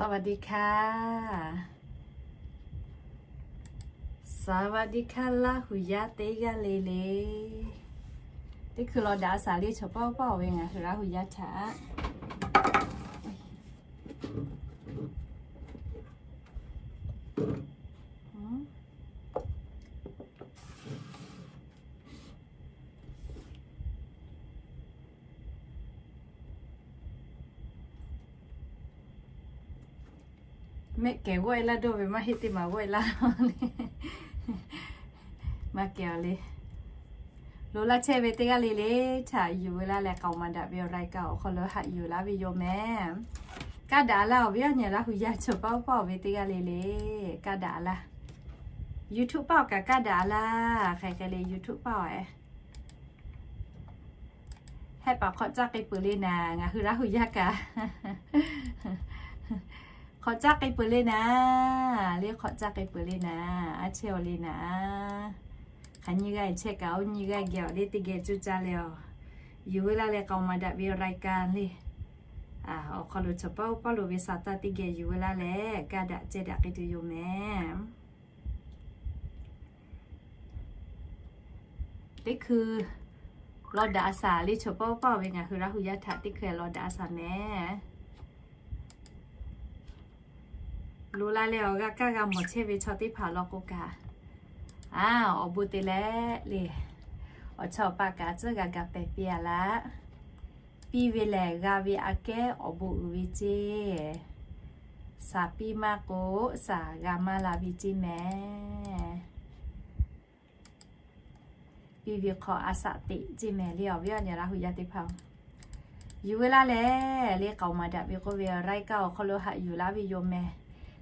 สวัสดีค่ะ สวัสดีค่ะ Laˇ huˍ yaˇ teˇ g'aˇ le le. Teˇ hkui law daꞈ a shaˍ le chaw paˆ paˆ ve ngaˬ hui Laˇ huˍ yaˇ htaꞈ mehˆ kehˬ g'awˆ e laˇ dawˇ ve maˇ heˆ, teˇ maˬ g'awˆ e laˇ le. Maˇ kehˬ a le. Lo laˇ chehˇ ve teˇ g'aˇ le le htaꞈ yuˬ ve laˇ leh k'aoˍ maˍ daꞈ ve awˬ รายการ awˬ hk'aw lo haꞈ yuˬ laˇ ve yoˬ mehˍ. Kaˇ daꞈ a laˇ awˬ viˉ awˬ nyi Laˇ huˍ yaˇ chaw paˆ paˆ ve teˇ g'aˇ le le. Kaˇ daꞈ a laˇ. YouTube paˆ awˬ kaꞈ kaˇ daꞈ a laˇ. Hk'aˬ hk'e le YouTube paˆ awˬ e Hehˆ paˍ hk'awꞈ caˇ k'ai peuˬ le naˍ, ngaˬ hui Laˇ huˍ yaˇ kaꞈ. Hk'awꞈ caˇ k'ai peuˬ le naˍ, le hk'awꞈ caˇ k'ai peuˬ le naˍ, a chehˇ awˬ le naˍ. Hk'aˬ nyi g'aˇ chehˇ kaꞈ, oˇ nyi g'aˇ geh awˬ le teˇ geh cuˇ caˇ leh awˬ. Yuˬ ve laˇ leh k'aoˍ maˍ daꞈ ve awˬ รายการ le. Awˬ hk'aw lo chaw paˆ paˆ lo ve saˍ taˇ teˇ geh yuˬ ve laˇ leh kaˇ daꞈ ceh daꞈ k'ai tuˬ yoˬ mehˍ. Teˇ hkui law daꞈ a shaˍ le chaw paˆ paˆ ve ngaˬ hui Laˇ huˍ yaˇ htaꞈ teˇ hkui law daꞈ a shaˍ mehˍ. Lo laˇ leh awˬ g'a kaˇ g'a mawˬ chehˇ ve chaw teˇ hpaˍ law k'o kaꞈ, a, awˬ bon te leh le, awˬ chawˇ awˬ paˆ kaꞈ tcuhˉ g'a ga pehˬ piˇ a laˇ. Piˇ ve lehˬ g'a ve aꞈ kehˉ awˬ bon uiˍ ve ceˇ. Shaˍ piˇ maˇ k'o, shaˍ g'a maˇ la ve ceˇ mehˍ. Piˇ ve hk'aw a shaꞈ teꞈ ceˇ mehˍ le awˬ viˉ awˬ nyi Laˇ huˍ yaˇ teˇ hpaˍ-oˬ. Yuˬ ve laˇ leh le k'aoˍ maˍ daꞈ ve k'oˆ ve awˬ รายการ awˬ hk'aw lo haꞈ yuˬ laˇ ve yoˬ mehˍ.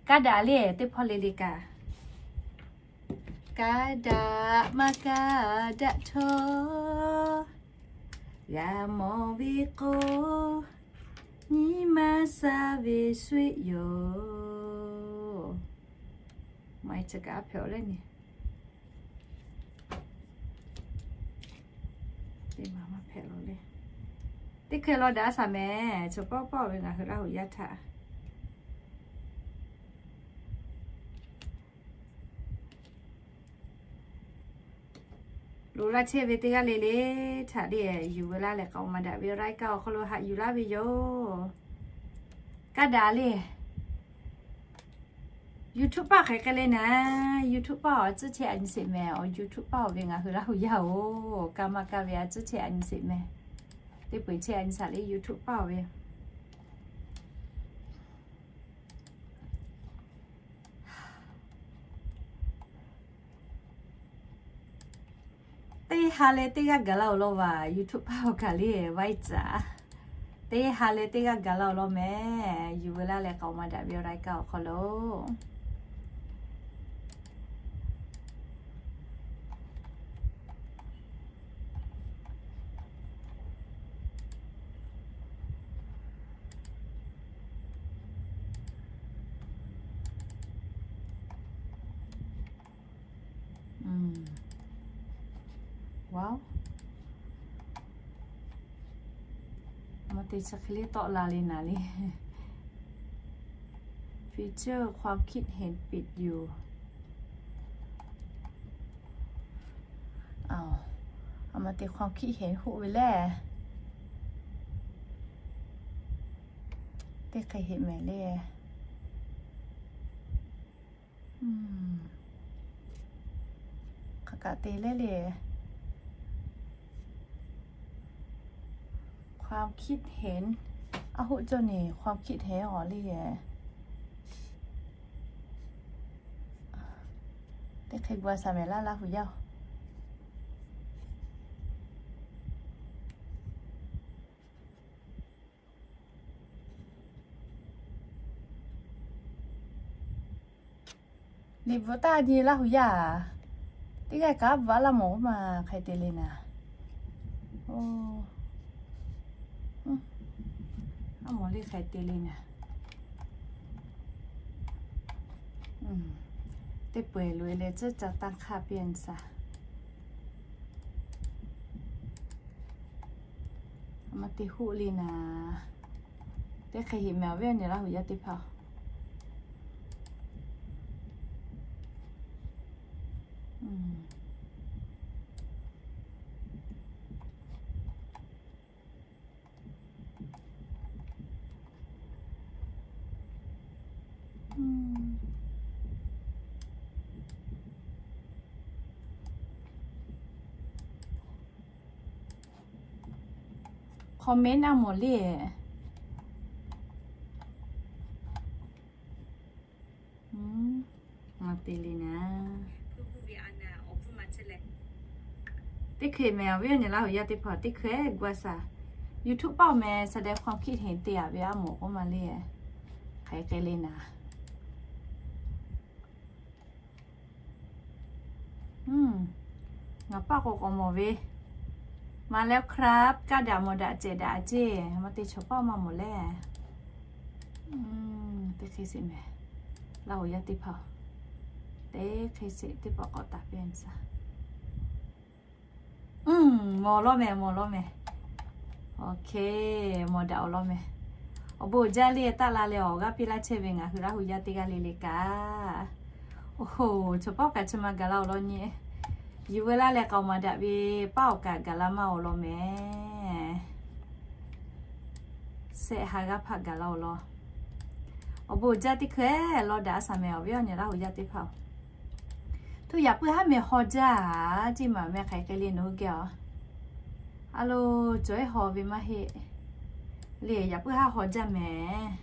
Kaˇ daꞈ le teˇ hpawˇ le le kaꞈ. Kaˇ daꞈ maˇ kaˇ daꞈ htawˇ, g'a mawˬ ve k'o, nyi ma sha ve sweˆ yoˬ. Maˇ heˆ chi kaꞈ a hpehꞈ-oˬ leh ni. Teˇ maˬ maˇ hpehꞈ la le. Teˇ hkui law daꞈ a shaˍ mehˍ, chaw paˆ paˆ ve ngaˬ hui Laˇ huˍ yaˇ htaꞈ lo laˇ chehˇ ve teˇ g'aˇ le le htaꞈ le yuˬ ve laˇ leh k'aoˍ maˍ daꞈ ve รายการ awˬ hk'aw lo haꞈ yuˬ laˇ ve yoˬ. Kaˇ daꞈ le. YouTube paˆ hk'aˬ hk'e le naˍ, YouTube paˆ awˬ tcuhˉ chehˇ a nyi sheˍ mehˍ. Awˬ YouTube paˆ awˬ ve ngaˬ hui Laˇ huˍ yaˇ-oˬ, kaˇ maˇ kaˇ ve a tcuhˉ chehˇ a nyi sheˍ mehˍ. Teˇ peu-eˬ chehˇ a nyi shaˍ le YouTube paˆ awˬ ve. Teˇ ha leh teˇ g'aˇ gaˬ la-oˬ law vaˬ, YouTube paˆ awˬ kaˬ le vaiˇ caˍ. Teˇ ha leh teˇ g'aˇ gaˬ la-oˬ law mehˍ, yuˬ ve laˇ leh k'aoˍ maˍ daꞈ ve awˬ รายการ awˬ hk'aw lo Wow. Maˇ te chi hk'e le tawˆ la le naˍ le. Feature ความคิดเห็น ปิดอยู่. A, a maˇ te ความคิดเห็น hoˆ ve lehˬ. Teˇ hk'e heˆ mehˍ le. Hk'aˬ kaꞈ te leh le. ความคิดเห็น a hoˆ cawˇ ni ความคิดเห็น awˬ le. Teˇ hk'e gu a shaˍ mehˍ laˇ Laˇ huˍ yaˇ-oˬ. Liꞈ bvuhꞈ taˇ nyi Laˇ huˍ yaˇ. Teˇ g'aˇ kaꞈ bvuhꞈ laˇ mawˬ k'oˆ ma hk'e te le naˍ. A mawˬ le hk'e te le naˍ. Teˇ peu-eˬ loꞈ e leh tcuhˉ ca tanˇ hk'aˇ piˇ a nyi shaˍ. A maˇ te hoˆ le naˍ. Teˇ hk'e heˆ mehˍ awˬ viˉ awˬ nyi Laˇ huˍ yaˇ teˇ hpaˍ-oˬ. Comment a mawˬ le. Te le na. Teˇ hkui mehˍ awˬ viˉ awˬ nyi Laˇ huˍ yaˇ teˇ hpaˍ teˇ hkui gu a shaˍ. YouTube paˆ mehˍ แสดงความคิดเห็น te a ve a mawˬ k'oˆ ma le. Hk'aˬ hk'e le na. Ngaˬ paˆ k'o k'awꞈ mawˬ ve. มาแล้วครับ kaˇ daꞈ mawˬ daꞈ cehˬ daꞈ a ceˇ. Maˇ te chaw paˆ maˇ mawˬ le. Teˇ hk'e sheˍ mehˍ. Laˇ huˍ yaˇ teˇ hpaˍ, teˇ hk'e sheˍ teˇ pawˆ k'awꞈ taˍ piˇ a nyi shaˍ. Mawˬ lawˇ mehˍ, mawˬ lawˇ mehˍ. Okay, mawˬ daꞈ awˬ lawn mehˍ. Awˬ bon uiˍ jaˇ le, taˆ la leh awˬ g'aˇ piˇ laˇ chehˇ ve ngaˬ hui Laˇ huˍ yaˇ teˇ g'aˇ le le kaꞈ. Oˇ hoˬ, chaw paˆ kaꞈ chi ma gaˬ la awˬ lawn nyi. Yuˬ veu laˇ leh k'aoˍ maˍ daꞈ ve paˆ awˬ kaꞈ gaˬ la maˇ awˬ lawn mehˍ. Shehˆ ha g'aˇ hpaˆ gaˬ la awˬ lawn. Awˬ bon uiˍ jaˇ teˇ hkui lawˇ daꞈ a shaˍ mehˍ awˬ viˉ awˬ nyi Laˇ huˍ yaˇ teˇ hpaˍ-oˬ. Tuˇ yaꞈ puiˉ haˉ mehˍ haw jaˇ a, ceˇ maˬ mehˍ hk'aˬ hk'e le nawˬ hui geh a. A lo, cawˬ ehˉ haw ve maˇ heˆ le, yaꞈ puiˉ haˉ haw jaˇ mehˍ.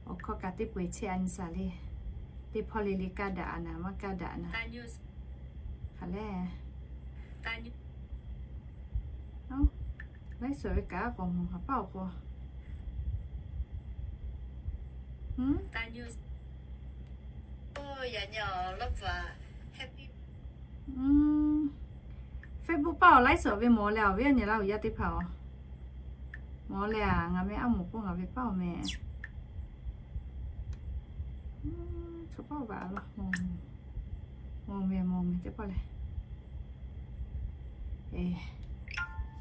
Awˬ hkawˇ kaꞈ teˇ peu-eˬ chehˇ a nyi shaˍ le. Teˇ hpawˇ le le kaˇ daꞈ a naˍ, maˇ kaˇ daꞈ naˍ. Hk'aˬ le. Laiˉ suhˍ ve kaꞈ k'awꞈ mawˬ hk'aˬ paˆ awˬ k'o. Facebook paˆ awˬ laiˉ suhˍ ve mawˬ leh awˬ viˉ awˬ nyi Laˇ huˍ yaˇ teˇ hpaˍ-oˬ. Mawˬ leh a, ngaˬ meh aˉ moˍ k'oˆ ngaˬ ve paˆ awˬ meh. Chaw paˆ vaꞈ la, mawˬ meh, mawˬ meh teˇ pawˆ leh.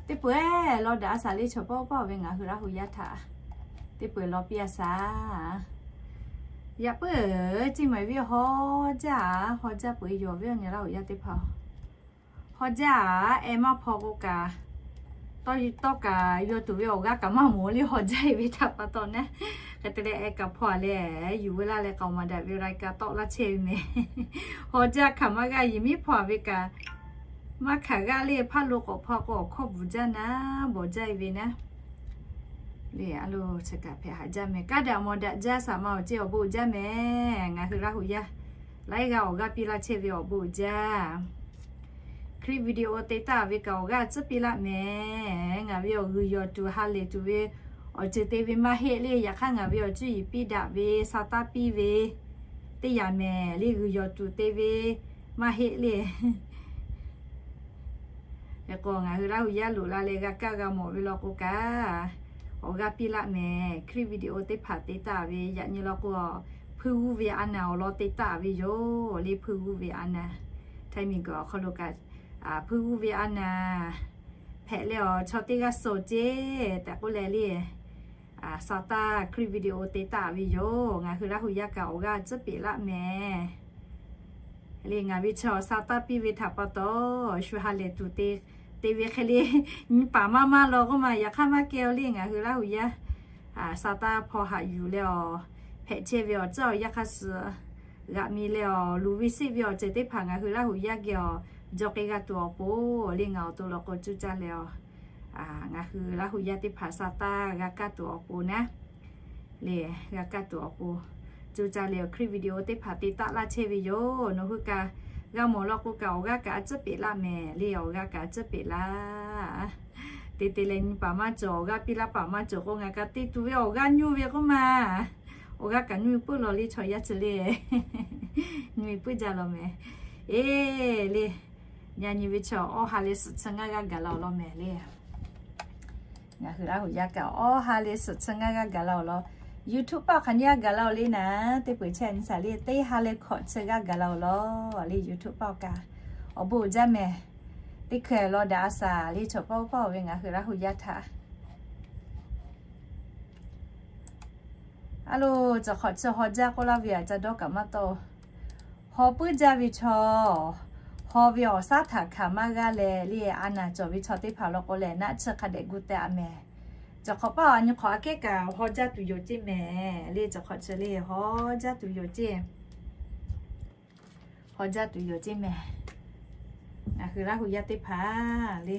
Teˇ peu-eˬ lawˇ daꞈ a shaˍ le, chaw paˆ paˆ ve ngaˬ hui Laˇ huˍ yaˇ htaꞈ. Teˇ peu-eˬ lawˇ piˇ a shaˍ. Yaꞈ puiˉ ceˇ maˬ ve haw jaˇ a, haw jaˇ peu-eˬ yoˬ awˬ viˉ awˬ nyi Laˇ huˍ yaˇ teˇ hpaˍ-oˬ. Haw jaˇ a, eh maˇ hpaw k'o kaꞈ, tawˇ kaꞈ yaw tuˬ ve awˬ g'aˇ kaꞈ maˇ mawˬ le, haw jaˇ e ve htaꞈ pa taw naˉ. Hk'e te leh eh kaꞈ hpaw a leh, yuˬ veu laˇ leh k'aoˍ maˍ daꞈ ve raiˍ kaꞈ tawˆ laˇ chehˇ ve mehˍ. Haw jaˇ hkaˍ maˇ g'aˇ, yeˬ miˉ hpaw a ve kaꞈ maˇ hkaˍ g'aˇ le, hpaˇ lo k'awꞈ hpaw k'o awˬ hkawˇ bvuhˬ jaˇ naˉ, bawˬ jaˇ e ve naˉ. Le a lo, chi kaꞈ hpehꞈ haꞈ jaˇ mehˍ. Kaˇ daꞈ mawˬ daꞈ jaˇ shaˍ ma awˬ ceˇ awˬ bon jaˇ mehˍ. Ngaˬ hui Laˇ huˍ yaˇ laiˉ g'aˇ awˬ g'aˇ piˇ laˇ chehˇ ve awˬ bon jaˇ. Clip video te taˍ ve kaꞈ awˬ g'aˇ tcuhˉ piˇ laˆ mehˍ. Ngaˬ ve awˬ g'uiˬ yawˬ tuˬ ha lehˬ tuˬ ve awˬ ceuˬ te ve maˇ heˆ le. Yaꞈ hk'aˇ ngaˬ ve awˬ cuˇ yiˍ piˇ daꞈ ve, sa taˇ piˇ ve teˇ yanˇ mehˍ le, g'uiˬ yawˬ tuˬ te ve maˇ heˆ le. Hk'e k'o ngaˬ hui Laˇ huˍ yaˇ loꞈ la leh g'a kaˇ g'a mawˬ ve law k'o kaꞈ, awˬ g'aˇ piˇ laˆ mehˍ. Clip video teˇ hpaˍ te taˍ ve yaꞈ nyi law k'o, hpuiˇ g'uˇ ve a naˍ awˬ lawn te taˍ ve yoˬ le, hpuiˇ g'uˇ ve a naˍ. Htaiˇ miˬ guiˬ awˬ hk'aw lo kaꞈ, hpuiˇ g'uˇ ve a naˍ hpehꞈ leh awˬ chaw teˇ g'aˇ suh ceˇ tehꞈ k'oˆ leh le. Sa taˇ clip video te taˍ ve yoˬ. Ngaˬ hui Laˇ huˍ yaˇ kaꞈ awˬ g'aˇ tcuhˉ peꞈ laˆ mehˍ. Le ngaˬ ve chaw sa taˇ piˇ ve htaꞈ pa taw, shu ha lehˬ tuˬ te, te ve hk'e le, nyi paˍ maˇ maˇ law k'oˆ ma, yaꞈ hk'aˇ maˇ kehˬ le ngaˬ hui Laˇ huˍ yaˇ. Sa taˇ hpaw haꞈ yuˬ leh awˬ hpehꞈ chehˇ ve awˬ tcuhˉ awˬ yaˇ hk'aˇ suh g'aꞈ mi leh awˬ luˬ ve seˆ ve awˬ ceuˬ teˇ hpaˍ ngaˬ hui Laˇ huˍ yaˇ geh awˬ jaw k'ai g'a tuˬ awˬ pon le, ngaˬ awˬ to law k'o cuˇ caˇ leh awˬ ngaˬ hui Laˇ huˍ yaˇ teˇ hpaˍ sa taˇ g'a kaˇ tuˬ awˬ pon naˉ. Le, g'a kaˇ tuˬ awˬ pon cuˇ caˇ leh awˬ clip video teˇ hpaˍ te taˆ laˇ chehˇ ve yoˬ. Nawˬ hui kaꞈ g'a mawˬ law k'o kaꞈ awˬ g'aˇ kaꞈ a tcuhˉ peꞈ laˆ mehˍ le, awˬ g'aˇ kaꞈ a tcuhˉ peꞈ laˇ. Te te leh nyi paˍ maˇ cawˬ, awˬ g'aˇ piˇ laˇ paˍ maˇ cawˬ k'o ngaˬ kaꞈ te tuˬ ve awˬ g'aˇ nyuˇ ve k'oˆ ma. Awˬ g'aˇ kaꞈ nyuˇ puiˉ law le chaw yaˇ chi le. Nyuˇ puiˉ jaˇ law mehˍ. Eˬ le, yaꞈ nyi ve chaw awˬ ha leh suhˍ chi ngaˇ g'aˇ gaˬ la awˬ lawn mehˍ le. Ngaˬ hui Laˇ huˍ yaˇ kaꞈ awˬ ha leh suhˍ chi ngaˇ g'aˇ gaˬ la awˬ lawn. YouTube paˆ hk'aˬ nyi g'aˇ gaˬ la awˬ le naˉ, teˇ peu-eˬ chehˇ nyi shaˍ le, teˇ ha leh hkawꞈ chi g'aˇ gaˬ la awˬ lawn le YouTube paˆ kaꞈ. Awˬ bon uiˍ jaˇ mehˍ. Teˇ hkui lawˇ daꞈ a shaˍ le, chaw paˆ paˆ ve ngaˬ hui Laˇ huˍ yaˇ htaꞈ. A lo, cawˬ hk'awꞈ chi haw jaˇ k'oˆ laˇ ve aꞈ ca dawˇ kaꞈ maˇ tawˆ. Haw puiˉ jaˇ ve chaw, haw ve awˬ shaˉ htaꞈ hkanˍ maˇ g'aˇ leh le, a naˬ cawˬ ve chaw teˇ hpaˍ law k'o lehˬ, naˆ tsuhˇ hk'a dehꞈ gu teh a mehˍ. Cawˬ hk'awꞈ paˇ a nyi hk'awꞈ aꞈ kehˉ kaꞈ haw jaˇ tuˬ yoˬ ceˇ mehˍ le. Cawˬ hk'awꞈ chi le haw jaˇ tuˬ yoˬ ceˇ. Haw jaˇ tuˬ yoˬ ceˇ mehˍ. Ngaˬ hui Laˇ hu yaˇ teˇ hpaˍ le,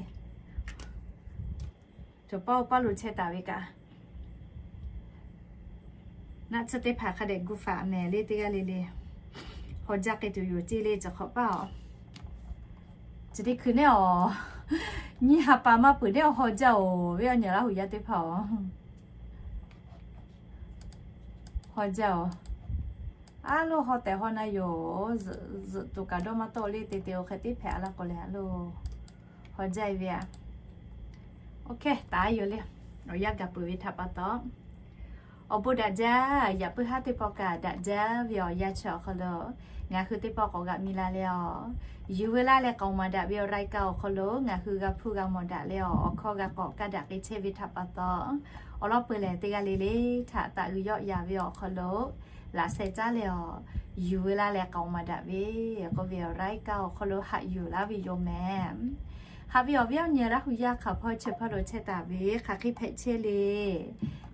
cawˬ paˇ oˇ paˇ lo chehˇ taˍ ve kaꞈ, naˆ tsuhˇ teˇ hpaˍ hk'a dehꞈ gu faˍ mehˍ le. Teˇ g'aˇ le le haw jaˇ k'ai tuˬ yoˬ ceˇ le. Cawˬ hk'awꞈ paˇ-oˬ, chi teˇ hkui neˉ-oˬ, nyiˇ ha pa maˇ peuˬ neˉ-oˬ, haw jaˇ-oˬ, ve awˬ nyi Laˇ hu yaˇ teˇ hpaˍ-oˬ, haw jaˇ-oˬ. A loˇ, haw tehꞈ haw na yoˬ. Zuhꞈ tuˬ kaꞈ dawˇ maˇ tawˆ le. Te te awˬ hk'e teˇ hpehꞈ a laˇ k'o lehˬ, a loˇ, haw jaˇ-e ve a. Oˇ hk'e taˍ yoˬ le. Awˬ yanˇ gaˬ peuˬ ve htaꞈ pa taw, awˬ bon daꞈ jaˇ. Yaꞈ puiˉ haˉ teˇ pawˆ kaꞈ daꞈ jaˇ ve awˬ yanˇ chi awˬ hk'aw lo ngaˬ hui teˇ pawˆ k'awꞈ g'aꞈ mi la leh-oˬ, yuˬ veu laˇ leh k'aoˍ maˍ daꞈ ve awˬ รายการ awˬ hk'aw lo ngaˬ hui g'a hpuˇ g'a mawˬ daꞈ leh-oˬ, awˬ hkawˇ g'a k'awꞈ kaˇ daꞈ k'ai chehˇ ve htaꞈ pa taw, awˬ lawn peuˬ lehˬ teˇ g'aˇ le le htaꞈ taꞈ uiˍ yawˆ yaˍ ve awˬ hk'aw lo laꞈ sheh caˉ leh-oˬ, yuˬ veu laˇ leh k'aoˍ maˍ daꞈ ve k'oˆ ve awˬ รายการ awˬ hk'aw lo haꞈ yuˬ laˇ ve yoˬ mehˍ. Haꞈ ve awˬ viˉ awˬ nyi Laˇ hu yaˇ hk'aˬ hpawˇ chi hpawˇ lo chehˇ taˍ ve hk'aˬ hk'e hpehꞈ chehˇ le.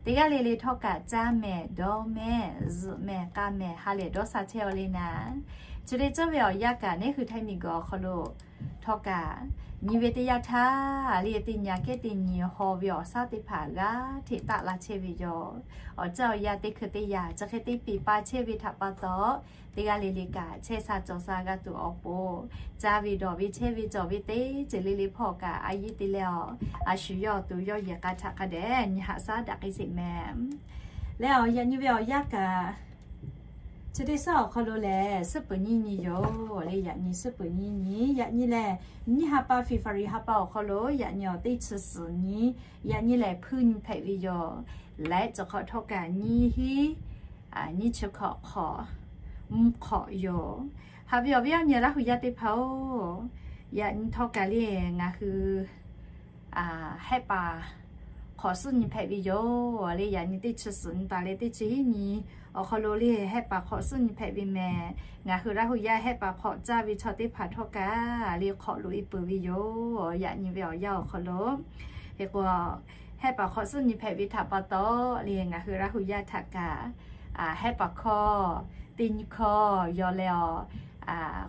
Teˇ g'aˇ le le htawˇ kaꞈ caˇ mehˍ, dawˇ mehˍ, zuhꞈ mehˍ, k'a mehˍ, ha lehˬ dawˇ sha chehˇ-aw le naˍ. Chi le cawˇ ve awˬ yanˇ kaꞈ neˉ hui Htaiˇ miˬguiˬ awˬ hk'aw lo htawˇ kaꞈ nyi ve teˇ yanˇ htaˇ le, teˇ nyi kehˉ teˇ nyi haw ve awˬ shaˉ teˇ hpaˍ g'aˇ hteꞈ taˆ la chehˇ ve yoˬ. Awˬ caˇ awˬ yanˇ teˇ hkui teˇ yanˇ chi hk'e te piˍ pa chehˇ ve htaꞈ pa taw, teˇ g'aˇ le le kaꞈ chehˇ sha cawˬ sha g'a tuˬ awˬ pon, ca ve dawˬ ve chehˇ ve cawˬ ve teˇ ceuˬ le le hpawˇ kaꞈ a yiˇ te leh-oˬ, a shu yawˇ awˬ to yawˇ yehˬ k'a htaꞈ hk'a dehꞈ nyi haꞈ shaˉ daꞈ k'ai sheˍ mehˍ. Leh-oˬ, yaꞈ nyi ve awˬ yanˇ kaꞈ chi teˇ suhˉ awˬ hk'aw lo lehˬ, suhˉ peuˬ nyiˇ nyi yoˬ le. Yaꞈ nyi suhˉ peuˬ nyiˇ nyi, yaꞈ nyi lehˬ, nyiˇ ha pa February ha pa awˬ hk'aw lo yaꞈ nyi awˬ teˇ chi suhˍ nyi, yaꞈ nyi lehˬ hpuiˇ nyi hpehꞈ ve yoˬ. Leh cawˬ hk'awꞈ htawˇ kaꞈ nyiˇ hinˉ nyiˇ chi hkawꞈ hk'awꞈ mvuhˇ hk'awꞈ yoˬ. Haꞈ ve awˬ viˉ awˬ nyi Laˇ hu yaˇ teˇ hpaˍ-oˬ, yaꞈ nyi htawˇ kaꞈ le ngaˬ hui hehˆ paˍ hk'awꞈ suhˉ nyi hpehꞈ ve yoˬ le. Yaꞈ nyi teˇ chi suhˍ nyi taˍ leh teˇ chi hinˉ nyi awˬ hk'aw lo le hehˆ paˍ hk'awꞈ suhˉ nyi hpehꞈ ve mehˍ. Ngaˬ hui Laˇ hu yaˇ hehˆ paˍ hk'awꞈ caˇ ve chaw teˇ hpaˍ htawˇ kaꞈ le hk'awꞈ loꞈ e peuˬ ve yoˬ. Yaꞈ nyi ve awˬ yanˇ awˬ hk'aw lo, hk'e k'o, hehˆ paˍ hk'awꞈ suhˉ nyi hpehꞈ ve htaꞈ pa taw le ngaˬ hui Laˇ hu yaˇ htaꞈ kaꞈ hehˆ paˍ hkawˇ teˇ nyi hkawˇ yaw leh-oˬ,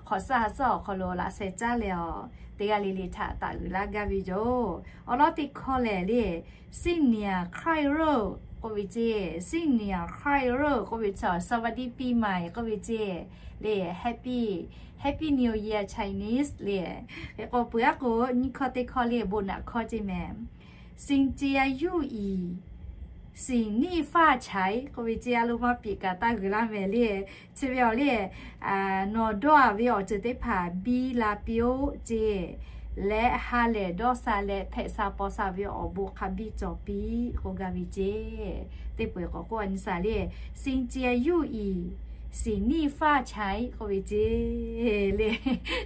hk'awꞈ suhˉ ha suhˉ awˬ hk'aw lo laꞈ sheh caˉ leh-oˬ, teˇ g'aˇ le le htaꞈ taꞈ uiˍ laˇ gaˇ ve yoˬ. Awˬ lawn teˇ hkawˇ lehˬ le, 新年快乐 k'oˆ ve ceˇ, 新年快乐 k'oˆ ve chaw สวัสดีปีใหม่ k'oˆ ve ceˇ le, Happy Happy New Year Chinese le. Hk'e k'o peuˬ aˉ k'o nyiˇ hkawˇ teˇ hkawˇ le bon naꞈ hkawˇ ceˇ mehˍ. 新年有余， 新年发财 k'oˆ ve ceˇ, a lo maˇ piˍ kaꞈ taˇ g'uiˬ laˇ mehˍ le. Chi ve awˬ le, nawˬ dawˇ-a ve awˬ ceuˬ teˇ hpaˍ biˇ la piˇ-oˆ ceˇ, leh ha lehˬ dawˇ sha leh hpehꞈ sha paw sha ve awˬ bon hk'a biˇ cawˬ piˇ k'oˆ gaˇ ve ceˇ. Teˇ peuˬ k'awꞈ k'oˆ a nyi shaˍ le, 新年有余， 新年发财 k'oˆ ve ceˇ le.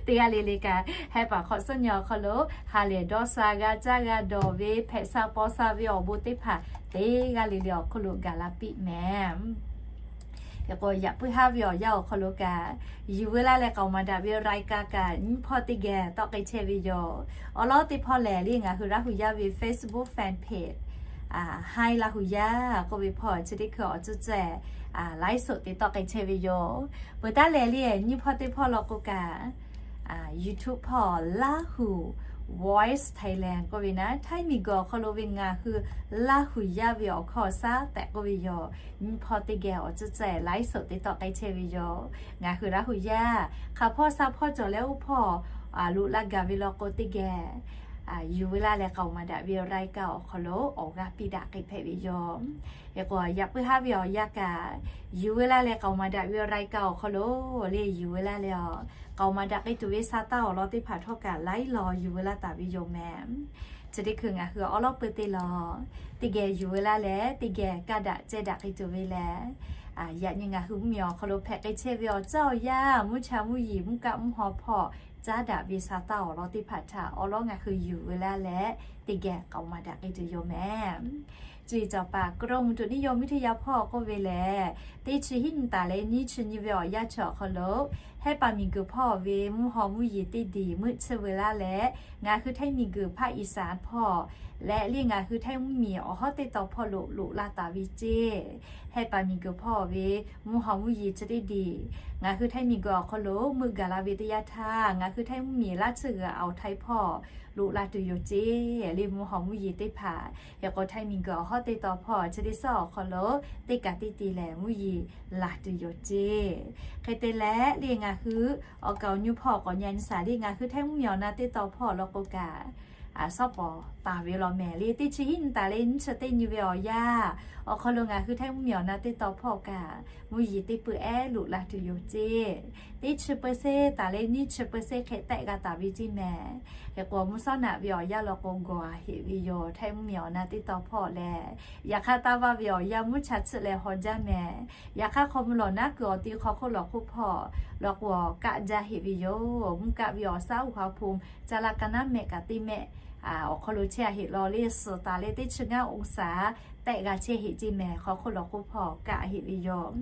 Teˇ g'aˇ le le kaꞈ hehˆ paˍ hk'awꞈ suhˉ nyi awˬ hk'aw lo ha lehˬ dawˇ sha g'a caˇ g'a dawˬ ve hpehꞈ sha paw sha ve awˬ bon teˇ hpaˍ teˇ g'aˇ le le awˬ hk'oˆ lo gaˬ la piˇ mehˍ. Hk'e k'o yaꞈ puiˉ haˉ ve awˬ yanˇ awˬ hk'aw lo kaꞈ, yuˬ veu laˇ leh k'aoˍ maˍ daꞈ ve รายการ kaꞈ nyiˇ hpawˇ teˇ geh tawˆ k'ai chehˇ ve yoˬ. Awˬ lawn teˇ hpawˇ lehˬ le ngaˬ hui Laˇ hu yaˇ ve Facebook fan page Hi Laˇ hu yaˇ k'oˆ ve hpawˇ chi teˇ hkui awˬ cuˇ ceh ไลฟ์สด te tawˆ k'ai chehˇ ve yoˬ. Peuˬ taˉ lehˬ le nyiˇ hpawˇ teˇ hpawˇ law k'o kaꞈ YouTube hpawˇ Lahu Voice Thailand k'oˆ ve naˉ, Htaiˇ miˬguiˬ awˬ hk'aw lo ve ngaˬ hui Laˇ hu yaˇ ve awˬ hkawˇ shaˉ tehꞈ k'oˆ ve yoˬ. Nyiˇ hpawˇ teˇ geh awˬ cuˇ ceh ไลฟ์สด te tawˆ k'ai chehˇ ve yoˬ. Ngaˬ hui Laˇ hu yaˇ hk'aˬ hpawˇ sha hpawˇ cawˬ leh oˇ hpawˇ loꞈ laˇ gaˬ ve law k'o teˇ geh yuˬ veu laˇ leh k'aoˍ maˍ daꞈ ve รายการ awˬ hk'aw lo awˬ g'aˇ piˇ daꞈ k'ai hpehꞈ ve yoˬ. Hk'e k'o yaꞈ puiˉ haˉ ve awˬ yanˇ kaꞈ yuˬ veu laˇ leh k'aoˍ maˍ daꞈ ve รายการ awˬ hk'aw lo le yuˬ veu laˇ leh-oˬ, k'aoˍ maˍ daꞈ k'ai tuˬ ve sha taˇ awˬ lawn teˇ hpaˍ htawˇ kaꞈ laiˉ law yuˬ veu laˇ taˍ ve yoˬ mehˍ. Chi teˇ hkui ngaˬ hui awˉ lawˉ peu teˇ law teˇ geh yuˬ veu laˇ leh teˇ geh kaˇ daꞈ ceh daꞈ k'ai tuˬ ve lehˬ, yaꞈ nyi ngaˬ hui mvuhˇmiˬ awˬ hk'aw lo hpehꞈ k'ai chehˇ ve awˬ caˇ awˬ yanˇ, mvuhˇ cha mvuhˇ yeˬ, mvuhˇ kaˆ mvuhˇ haw hpawˇ caˉ daꞈ ve sha taˇ awˬ lawn teˇ hpaˍ htaꞈ awˉ lawˉ ngaˬ hui yuˬ veu laˇ leh teˇ geh k'aoˍ maˍ daꞈ k'ai tuˬ yoˬ mehˍ. Cuˇ yiˍ cawˬ paˍ กรมอุตุนิยมวิทยา hpawˇ k'oˆ ve lehˬ, teˇ chi hiˉ nyi taˍ leh nyiˇ chi nyi ve awˬ yanˇ chi awˬ hk'aw lo Htaiˇ paˍ miˬguiˬ hpawˇ ve mvuhˇ haw mvuhˇ yeˬ teˇ diˬ meuˆ tsuhˇ veu laˇ leh, ngaˬ hui Htaiˇ miˬguiˬ hpaˆ Iˍsaˍ hpawˇ leh le ngaˬ hui Htaiˇ mvuhˇmiˬ awˬ hawˉ teˇ tawn hpawˇ lo loꞈ la taˍ ve ceˇ. Htaiˇ paˍ miˬguiˬ hpawˇ ve mvuhˇ haw mvuhˇ yeˬ chi teˇ diˬ ngaˬ hui Htaiˇ miˬguiˬ awˬ hk'aw lo meuˆ gaˬ la ve teˇ yanˇ htaˇ, ngaˬ hui Htaiˇ mvuhˇmiˬ laˇ tsuhˇ g'uiˬ awˬ htaiˇ hpawˇ loꞈ la tuˬ yoˬ ceˇ. Le mvuhˇ haw mvuhˇ yeˬ teˇ hpaˍ hk'e k'o Htaiˇ miˬguiˬ awˬ hawˉ teˇ tawn hpawˇ chi teˇ suhˉ awˬ hk'aw lo teˇ kaꞈ teˇ te lehˬ mvuhˇ yeˬ laˬ tuˬ yoˬ ceˇ. Hk'e te leh le ngaˬ hui awˬ kaˍ awˬ nyi hpawˇ k'awꞈ nyi nyi shaˍ le ngaˬ hui Htaiˇ mvuhˇmiˬ awˬ na teˇ tawn hpawˇ law k'o kaꞈ, a, shawˉ pawˍ taˍ ve law mehˍ le teˇ chi hiˉ nyi taˍ leh nyiˇ chi teˇ nyi ve awˬ yanˇ awˬ hk'aw lo ngaˬ hui Htaiˇ mvuhˇmiˬ awˬ na teˇ tawn hpawˇ kaꞈ mvuhˇ yeˬ teˇ peuˬ ehˉ loꞈ la tuˬ yoˬ ceˇ. Teˇ chi เปอร์เซ็นต์ taˍ leh nyiˇ chi เปอร์เซ็นต์ hk'e tehˆ g'a taˍ ve ceˇ mehˍ. Hk'e k'o mvuhˇ shawˉ naꞈ ve awˬ yanˇ law k'o gawˬ a heꞈ ve yoˬ Htaiˇ mvuhˇmiˬ awˬ na teˇ tawn hpawˇ leh, yaꞈ hk'aˇ taˇ vaˇ ve awˬ yanˇ mvuhˇ cha chiˆ leh haw jaˇ mehˍ. Yaꞈ hk'aˇ hk'aw mvuh lawˬ naˉ kuiˬ awˬ ti hk'aw hk'oˆ lawˬ hk'oˆ hpawˇ law k'o kaˆ jaˇ heꞈ ve yoˬ. Mvuhˇ kaˆ ve awˬ shaˉ อุณหภูมิ ca la ka naˉ mehˆ kaꞈ teˇ mehˆ awˬ hk'aw lo chehˇ a heꞈ law le suhˍ taˍ leh teˇ chi ngaˇ องศา tehˆ g'a chehˇ heꞈ ceˇ mehˍ. Hk'aw hk'oˆ lawˬ hk'oˆ hpawˇ kaˆ heꞈ ve yoˬ.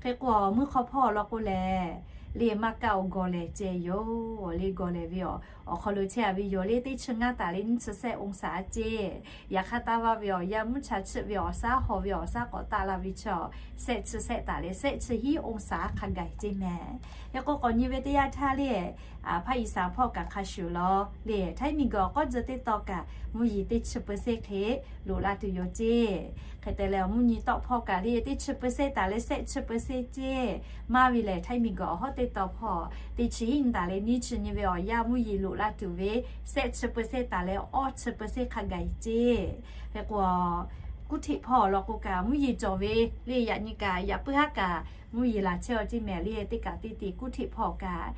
Hk'e k'o mvuhˇ hk'aw hpawˇ law k'o lehˬ, le maˇ kaˆ oˬ gawˬ lehˬ ceh yoˬ. Le gawˬ lehˬ ve awˬ hk'aw lo chehˇ a ve yoˬ le teˇ chi ngaˇ taˍ leh nyiˇ chi sehˆ องศา ceˇ. Yaꞈ hk'aˇ taˇ vaˇ ve awˬ yanˇ mvuhˇ cha chiˆ ve awˬ shaˉ haw ve awˬ shaˉ k'awꞈ taˆ la ve chaw, sehˆ chi sehˆ taˍ leh sehˆ chi hiˉ องศา hk'a gaˬ ceˇ mehˍ. Hk'e k'o k'awꞈ nyi ve teˇ yanˇ htaˇ le, a, hpaˆ Iˍsaˍ hpawˇ kaꞈ hk'a shuˍ law le Htaiˇ miˬguiˬ awˬ k'awˇ jeh teˇ tawn kaꞈ mvuhˇ yeˬ teˇ chi เปอร์เซ็นต์ hk'e loꞈ la tuˬ yoˬ ceˇ. Hk'e te leh mvuhˇ nyi tawˆ hpawˇ kaꞈ le teˇ chi เปอร์เซ็นต์ taˍ leh sehˆ chi เปอร์เซ็นต์ ceˇ. Maˇ ve lehˬ Htaiˇ miˬguiˬ awˬ hawˉ teˇ tawn hpawˇ teˇ chi hiˉ nyi taˍ leh nyiˇ chi nyi ve awˬ yanˇ mvuhˇ yeˬ loꞈ la tuˬ ve sehˆ chi เปอร์เซ็นต์ taˍ leh awˇ chi เปอร์เซ็นต์ hk'a gaˬ ceˇ. Hk'e k'o kuˇ hteꞈ hpawˇ law k'o kaꞈ mvuhˇ yeˬ cawˬ ve le yaꞈ nyi kaꞈ yaꞈ puiˉ haˉ kaꞈ mvuhˇ yeˬ laˬ chehˇ a ceˇ mehˍ le teˇ kaꞈ teˇ te kuˇ hteꞈ hpawˇ kaꞈ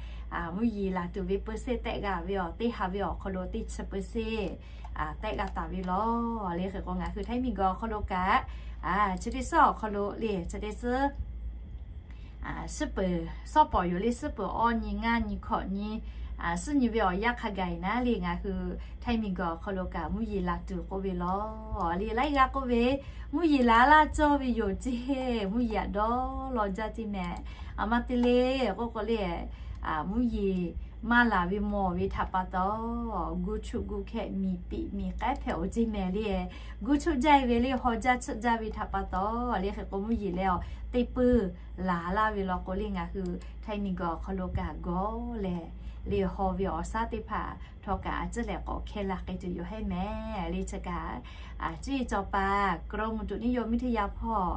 mvuhˇ yeˬ laˬ tuˬ ve เปอร์เซ็นต์ tehˆ g'a ve awˬ teˇ ha ve awˬ hk'aw lo teˇ chi เปอร์เซ็นต์ tehˆ g'a taˍ ve law le. Hk'e k'o ngaˬ hui Htaiˇ miˬguiˬ awˬ hk'aw lo kaꞈ chi teˇ suhˉ awˬ hk'aw lo le chi teˇ suhˉ suhˉ peuˬ shawˉ pawˍ yoˬ le suhˉ peuˬ awˇ nyi ngaˇ nyi hkawꞈ nyi suhˉ nyi ve awˬ yanˇ hk'a gaˬ naˉ le ngaˬ hui Htaiˇ miˬguiˬ awˬ hk'aw lo kaꞈ mvuhˇ yeˬ laˬ tuˬ k'oˆ ve law le laiˉ g'aˇ k'oˆ ve mvuhˇ yeˬ laˬ laˇ cawˇ ve yoˬ ceˇ. Mvuhˇ yeˬ aꞈ dawˇ law jaˇ ceˇ mehˍ. A maˇ te le k'oˆ k'o le mvuhˇ yeˬ maˇ laˬ ve mawˬ ve htaꞈ pa taw gu chuˆ gu hkehꞈ miˬ piꞈ miˬ k'ehˉ hpehꞈ oˬ ceˇ mehˍ le. Gu chuˆ jaˇ ve le haw jaˇ chiˆ jaˇ ve htaꞈ pa taw le hk'e k'o mvuhˇ yeˬ leh awˬ teˇ peuˬ laˬ laˇ ve law k'o le ngaˬ hui Htaiˇ miˬguiˬ awˬ hk'aw lo kaꞈ gawˇ lehˬ le haw ve awˬ shaˉ teˇ hpaˍ htawˇ kaꞈ a ciˉ lehˬ k'awꞈ hkehˇ la k'ai tuˬ yoˬ hehˉ mehˍ le chi kaꞈ. Ciˉ cawˬ paˍ กรมอุตุนิยมวิทยา hpawˇ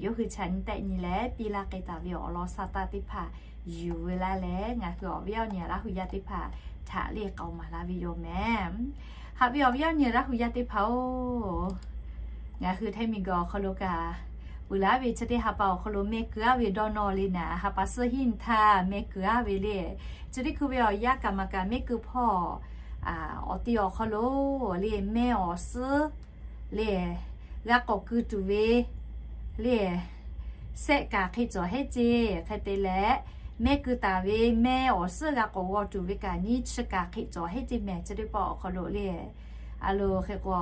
yawˇ hui chaꞈ nyi tehˆ nyi leh piˇ laˇ k'ai taˍ ve awˬ lawn sha taˇ teˇ hpaˍ yuˬ ve laˇ leh ngaˬ hui awˬ viˉ awˬ nyi Laˇ hu yaˇ teˇ hpaˍ htaꞈ le k'aoˍ maˍ laˇ ve yoˬ mehˍ. Haꞈ ve awˬ viˉ awˬ nyi Laˇ hu yaˇ teˇ hpaˍ-oˬ, ngaˬ hui Htaiˇ miˬguiˬ awˬ hk'aw lo kaꞈ peuˬ laˇ ve chi teˇ ha pa awˬ hk'aw lo mehˆ keu aˉ ve dawˇ nawˇ le naˍ ha pa suhˉ hiˉ nyi htaˇ mehˆ keu aˉ ve le. Chi teˇ hkui ve awˬ yanˇ kaꞈ maˍ kaꞈ mehˆ keu hpawˇ awˬ ti awˬ hk'aw lo le mehˆ awˬ suhˉ le g'a k'awꞈ keu tuˬ ve le sehˆ kaˍ hk'e cawˬ hehˉ ceˇ. Hk'e te leh mehˆ keu taˍ ve mehˆ awˬ suhˉ g'a k'awꞈ g'aw tuˬ ve kaꞈ nyiˇ chi kaˍ hk'e cawˬ hehˉ ceˇ mehˍ. Chi teˇ pawˆ awˬ hk'aw lo le a lo hk'e k'o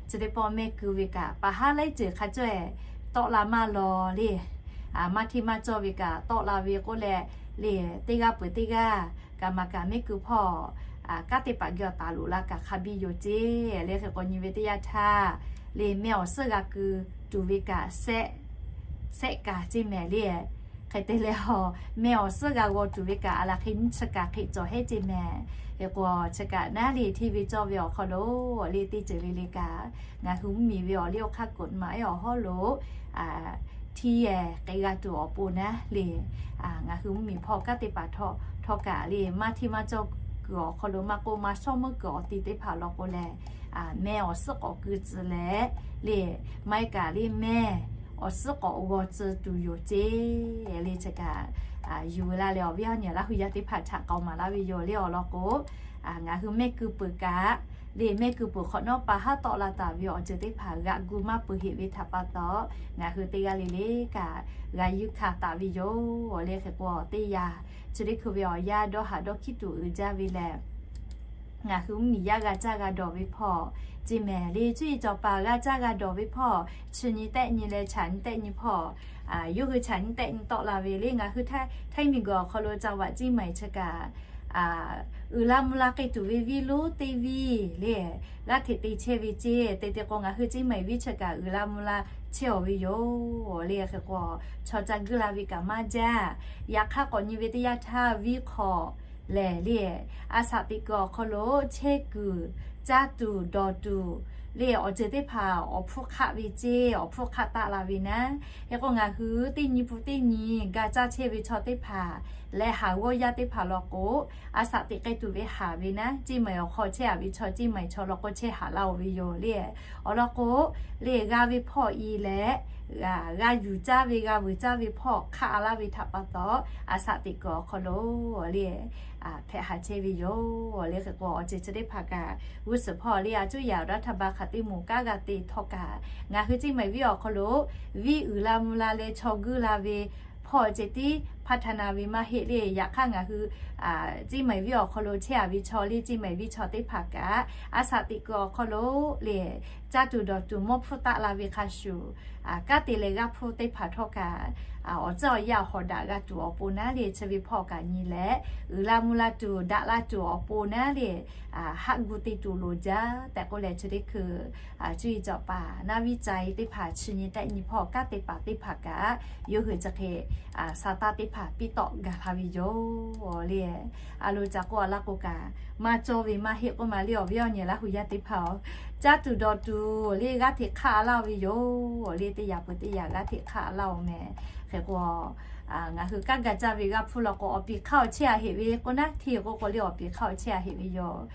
chi teˇ pawˆ mehˆ keu ve kaꞈ pa haˉ laiˉ ceuˬ hk'a cawˇ e tawˆ la maˇ law le. Maˇ hteˇ maˇ cawˇ ve kaꞈ tawˆ la ve k'oˆ leh le teˇ g'aˇ peuˬ teˇ g'aˇ kaꞈ maˍ kaꞈ mehˆ keu hpawˇ kanˉ teˇ hpaˍ geh awˬ taˍ loꞈ la kaꞈ hk'a biˇ yoˬ ceˇ. Le hk'e k'o nyi ve teˇ yanˇ htaˇ le mehˆ awˬ suhˉ g'a keu tuˬ ve kaꞈ sehˆ kaˍ ceˇ mehˍ le. Hk'e te leh a mehˆ awˬ suhˉ g'a g'aw tuˬ ve kaꞈ a laˬ hk'e nyiˇ chi kaˍ hk'e cawˬ hehˉ ceˇ mehˍ. Hk'e k'o chi kaꞈ naˉ le hteˇ ve cawˇ ve awˬ hk'aw lo le teˇ ceuˬ le le kaꞈ ngaˬ hui mvuhˇmiˬ ve awˬ liˇ awˬ hk'aˇ กฎหมาย awˬ hawˉ lo hteˇ k'ai g'a tuˬ awˬ pon naˉ le ngaˬ hui mvuhˇmiˬ hpawˇ kanˉ teˇ hpaˍ htawˇ kaꞈ le maˇ hteˇ maˇ cawˇ kuiˬ awˬ hk'aw lo maˇ k'oˆ maˇ shawˉ meuˉ kuiˬ awˬ ti teˇ hpaˍ law k'o lehˬ mehˆ awˬ suhˉ k'awꞈ keu tcuh leh le maˇ heˆ kaꞈ le mehˆ awˬ suhˉ k'awꞈ g'aw tcuh tuˬ yoˬ ceˇ. Le chi kaꞈ yuˬ la leh awˬ viˉ awˬ nyi Laˇ hu yaˇ teˇ hpaˍ htaꞈ k'aoˍ maˍ laˇ ve yoˬ le awˬ lawn k'o ngaˬ hui mehˆ keu peuˬ kaꞈ le mehˆ keu peuˬ hk'awꞈ nawˉ pa haˉ tawˆ la taˍ ve awˬ ceuˬ teˇ hpaˍ g'aꞈ gu maˇ peuˬ heꞈ ve htaꞈ pa taw ngaˬ hui teˇ g'aˇ le le kaꞈ g'a yuˇ hkanˍ taˍ ve yoˬ. Le hk'e k'o teˇ yanˇ chi teˇ hkui ve awˬ yanˇ dawˇ haꞈ dawˇ hkiˉ tuˬ uiˍ jaˇ ve lehˬ Ngaˬ hui mvuhˇmiˬ yaˇ g'a caˇ g'a dawˬ ve hpawˇ, ceˇ mehˍ le, cuˇ yiˍ cawˬ paˍ g'a caˇ g'a dawˬ ve hpawˇ, chi nyi tehˆ nyi leh chaꞈ nyi tehˆ nyi hpawˇ, yawˇ hui chaꞈ nyi tehˆ nyi tawˆ la ve le. Ngaˬ hui Htaiˇ miˬguiˬ awˬ hk'aw lo จังหวัดเชียงใหม่ chi kaꞈ, uiˍ la mvuh la k'ai tuˬ ve viˉ lonˉ teˇ viˉ le, g'aˇ hteꞈ te chehˇ ve ceˇ. Te te k'o, ngaˬ hui เชียงใหม่ viˉ chi kaꞈ uiˍ la mvuh la chehˇ awˬ ve yoˬ le. Hk'e k'o, chaw ca guˇ la ve kaꞈ maˇ jaˇ. Yaꞈ hk'aˇ, k'awꞈ nyi ve teˇ yanˇ htaˇ, viˉ hk'awꞈ lehˬ le, a shaꞈ teꞈ kuiˬ awˬ hk'aw lo chehˇ kuiˬ, caˇ tuˬ dawˬ tuˬ le, awˬ ceuˬ teˇ hpaˍ awˬ hpfuhˇ hk'aˆ ve ceˇ, awˬ hpfuhˇ hk'aˆ taˆ la ve naˉ. Hk'e k'o, ngaˬ hui teˇ nyi pu teˇ nyi ga caˇ chehˇ ve chaw teˇ hpaˍ leh, haˍ g'awˇ yaˇ teˇ hpaˍ law k'o, a shaꞈ teꞈ k'ai tuˬ ve haˍ ve naˉ, เชียงใหม่ awˬ hk'aw chehˇ a ve chaw เชียงใหม่ chaw law k'o chehˇ haˍ laˇ oˬ ve yoˬ le. Awˬ lawn k'o, le g'a ve hpawˇ i leh, g'a yuˬ caˇ ve, g'a vuiˬ caˇ ve hpawˇ hk'aˆ laˇ ve htaꞈ pa taw, a shaꞈ teꞈ kuiˬ awˬ hk'aw lo le, hpehꞈ haˍ chehˇ ve yoˬ le. Hk'e k'o, awˬ ceuˬ chi teˇ hpaˍ kaꞈ g'uˇ suhˍ hpawˇ le, a cuˇ yaꞈ รัฐบาล hk'aˬ teˇ moˍ kanˉ g'a te htawˇ kaꞈ, ngaˬ hui เชียงใหม่ viˉ awˬ hk'aw lo viˉ uiˍ la mvuh la leh chaw guˇ la ve hpawˇ ceh tiˉ พัฒนา ve maˇ heˆ le. Yaꞈ hk'aˇ, ngaˬ hui เชียงใหม่ viˉ awˬ hk'aw lo chehˇ a ve chaw le, เชียงใหม่ viˉ chaw teˇ hpaˍ kaꞈ a shaꞈ teꞈ kuiˬ awˬ hk'aw lo le, caˇ tuˬ dawˬ tuˬ mawˇ hpfuhˇ taˆ la ve hk'a shuˍ, kanˉ te leh g'aˇ hpfuhˇ teˇ hpaˍ htawˇ kaꞈ, awˬ tcuhˇ awˬ yaˇ hawꞈ daꞈ g'a tuˬ awˬ pon naˉ le, chi ve hpawˇ kaꞈ nyi leh, uiˍ la mvuh la tuˬ daꞈ la tuˬ awˬ pon naˉ le, haˆ gu te tuˬ loˍ jaˇ tehꞈ k'oˆ leh, chi teˇ hkui cuˇ yiˍ cawˬ paˍ naˉ viˉ ca e teˇ hpaˍ chi nyi tehˆ nyi hpawˇ kanˉ te paˍ teˇ hpaˍ kaꞈ, yawˇ hui chi hk'e sa taˇ teˇ hpaˍ piˇ tawˆ gaˬ la ve yoˬ le. A lo ca k'oˆ a laˇ k'o kaꞈ, maˇ cawˇ ve maˇ heˆ k'oˆ ma le, awˬ viˉ awˬ nyi Laˇ hu yaˇ teˇ hpaˍ-oˬ, caˇ tuˬ dawˬ tuˬ le g'aˇ hteꞈ hk'aˆ laˇ ve yoˬ le. Teˇ yaꞈ peuˬ teˇ yaꞈ g'aˇ hteꞈ hk'aˆ laˇ oˬ mehˍ. Hk'e k'o, ngaˬ hui kanˉ ga caˇ ve g'aˇ hpfuhˇ law k'o, awˬ piˍ hk'aˇ awˬ chehˇ a heꞈ ve k'o naˉ, hteˇ k'o k'o le awˬ piˍ hk'aˇ awˬ chehˇ a heꞈ ve yoˬ.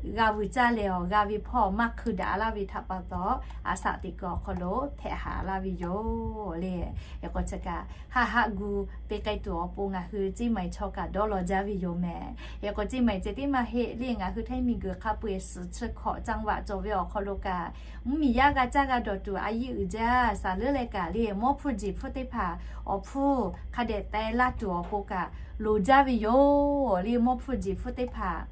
G'a vuiˬ caˇ leh awˬ g'a ve hpawˇ maˇ hkui daꞈ laˇ ve htaꞈ pa taw, a shaꞈ teꞈ kuiˬ awˬ hk'aw lo hpehꞈ haˍ laˇ ve yoˬ le. Hk'e k'o, chi kaꞈ haˆ haˆ gu te k'ai tuˬ awˬ pon ngaˬ hui เชียงใหม่ chaw kaꞈ dawˇ law jaˇ ve yoˬ mehˍ. Hk'e k'o, เชียงใหม่ ceh tiˉ maˇ heˆ le, ngaˬ hui Htaiˇ miˬguiˬ hk'a peu-eˬ suhˍ chi hkawꞈ จังหวัด cawˬ ve awˬ hk'aw lo kaꞈ, mvuhˇmiˬ yaˇ g'a caˇ g'a dawˬ tuˬ a yiˇ uiˍ jaˇ shaˍ leuˉ leh kaꞈ le, mawˇ hpfuhˇ jeˬ hpfuhˇ teˇ hpaˍ awˬ hpfuhˇ hk'a dehꞈ teh laˇ tuˬ awˬ pon kaꞈ loˍ jaˇ ve yoˬ le. Mawˇ hpfuhˇ jeˬ hpfuhˇ teˇ hpaˍ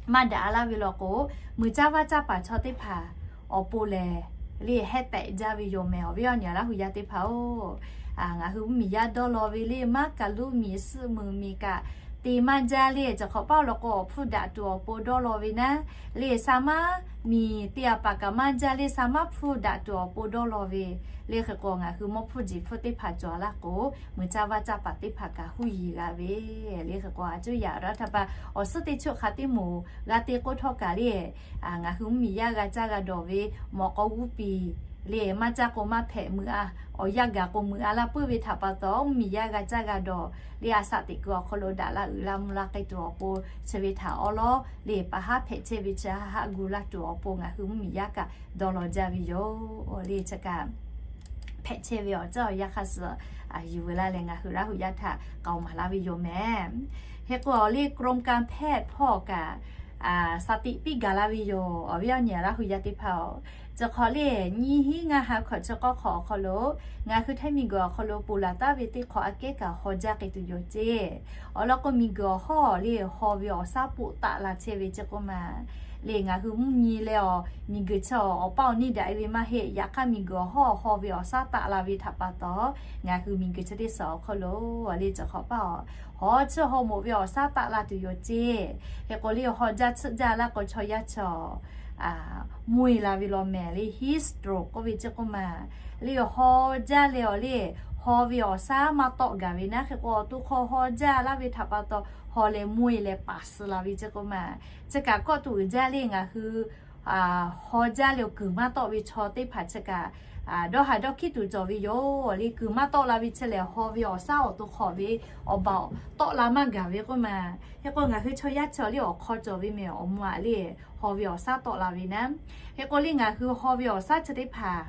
maˇ daꞈ laˇ ve law k'o, muiˬ caˇ vaˇ caˇ paˍ chaw teˇ hpaˍ awˬ pon lehˬ le hehˉ tehꞈ jaˇ ve yoˬ mehˍ. Awˬ viˉ awˬ nyi Laˇ hu yaˇ teˇ hpaˍ-oˬ, ngaˬ hui mvuhˇmiˬ yaˇ dawˇ law ve le, maˇ kaˬ loˇ miˬ suhˆ muiˬ miˬ kaꞈ te maˇ jaˇ le. Cawˬ hk'awꞈ paˇ law k'o, awˬ hpfuhˇ daꞈ tuˬ awˬ pon dawˇ law ve naˉ le, sa maˇ miˬ te a paˍ kaꞈ maˇ jaˇ le, sa maˇ hpfuhˇ daꞈ tuˬ awˬ pon dawˇ law ve le. Hk'e k'o, ngaˬ hui mawˇ hpfuhˇ jeˬ hpfuhˇ teˇ hpaˍ cawˬ laˇ k'o, muiˬ caˇ vaˇ caˇ paˍ teˇ hpaˍ kaꞈ huˉ yiˍ g'a ve le. Hk'e k'o, a cuˇ yaꞈ รัฐบาล awˬ suhˉ teˇ chuˆ hk'a teˇ moˍ g'a te k'oˆ htawˇ kaꞈ le, ngaˬ hui mvuhˇmiˬ yaˇ g'a caˇ g'a dawˬ ve mawꞈ k'aw g'uˇ piˍ le, maˇ caˇ k'o maˇ hpehꞈ meuꞈ a, awˬ yanˇ gaˬ k'o meuꞈ a laˇ puiˉ ve htaꞈ pa taw, mvuhˇmiˬ yaˇ g'a caˇ g'a dawˬ le, a shaꞈ teꞈ kuiˬ awˬ hk'aw lo daꞈ la uiˍ la mvuh la k'ai tuˬ awˬ pon chi ve htaꞈ awˉ lawˉ le, pa haˉ hpehꞈ chehˇ ve chi haˆ haˆ gu laˇ tuˬ awˬ pon ngaˬ hui mvuhˇmiˬ yaˇ kaꞈ dawˇ law jaˇ ve yoˬ le. Chi kaꞈ hpehꞈ chehˇ ve awˬ ceuˬ awˬ yanˇ hk'a suh yuˬ veu laˇ leh, ngaˬ hui Laˇ hu yaˇ htaꞈ k'aoˍ maˍ laˇ ve yoˬ mehˍ. Hk'e k'o, awˬ le กรมการแพทย์ hpawˇ kaꞈ sha tiꞈ piˇ gaˬ la ve yoˬ. Awˬ viˉ awˬ nyi Laˇ hu yaˇ teˇ hpaˍ-oˬ, cawˬ hk'awꞈ le nyiˇ hinˉ ngaˇ ha hkawꞈ chi k'awˇ hk'awꞈ awˬ hk'aw lo ngaˬ hui Htaiˇ miˬguiˬ awˬ hk'aw lo ponˬ laˬ taˍ ve teˇ hk'awꞈ aꞈ kehˉ kaꞈ haw jaˇ k'ai tuˬ yoˬ ceˇ. Awˬ lawn k'o, miˬguiˬ awˬ hawˉ le haw ve awˬ shaˉ poˆ taˆ la chehˇ ve ceˇ k'oˆ ma le, ngaˬ hui mvuhˇ nyi leh awˬ miˬguiˬ chi awˬ paˇ awˬ neˇ daꞈ e ve maˇ heˆ. Yaꞈ hk'aˇ, miˬguiˬ awˬ hawˉ haw ve awˬ shaˉ taˆ la ve htaꞈ pa taw, ngaˬ hui miˬguiˬ chi teˇ suhˍ awˬ hk'aw lo le cawˬ hk'awꞈ paˇ awˬ haw chi haw moˍ ve awˬ shaˉ taˆ la tuˬ yoˬ ceˇ. Hk'e k'o le, haw jaˇ tsuhˆ jaˇ laˇ k'o, chaw yaˇ chi mvuhˇ e la ve law mehˍ le, heat stroke k'oˆ ve ceˇ k'oˆ ma le, haw jaˇ leh awˬ le haw ve awˬ shaˉ maˇ tawˆ gaˬ ve naˉ. Hk'e k'o, awˬ to hk'aw haw jaˇ laˇ ve htaꞈ pa taw, haw leh mvuhˇ e leh paˍ suh la ve ceˇ k'oˆ ma. Chi kaꞈ kawˆ tuˬ uiˍ jaˇ le, ngaˬ hui haw jaˇ leh awˬ kuiˬ maˇ tawˆ ve chaw teˇ hpaˍ chi kaꞈ dawˇ haˍ dawˇ hkiˉ tuˬ cawˬ ve yoˬ le. Kuiˬ maˇ tawˆ la ve chi lehˬ, haw ve awˬ shaˉ awˬ to hk'awꞈ ve awˬ baˬ tawˆ la maˇ gaˬ ve k'oˆ ma. Hk'e k'o, ngaˬ hui chaw yaˇ chi awˬ le awˬ hk'aw cawˬ ve mehˍ, awˬ mvuh aꞈ le haw ve awˬ shaˉ tawˆ la ve naˉ. Hk'e k'o le, ngaˬ hui haw ve awˬ shaˉ chi teˇ hpaˍ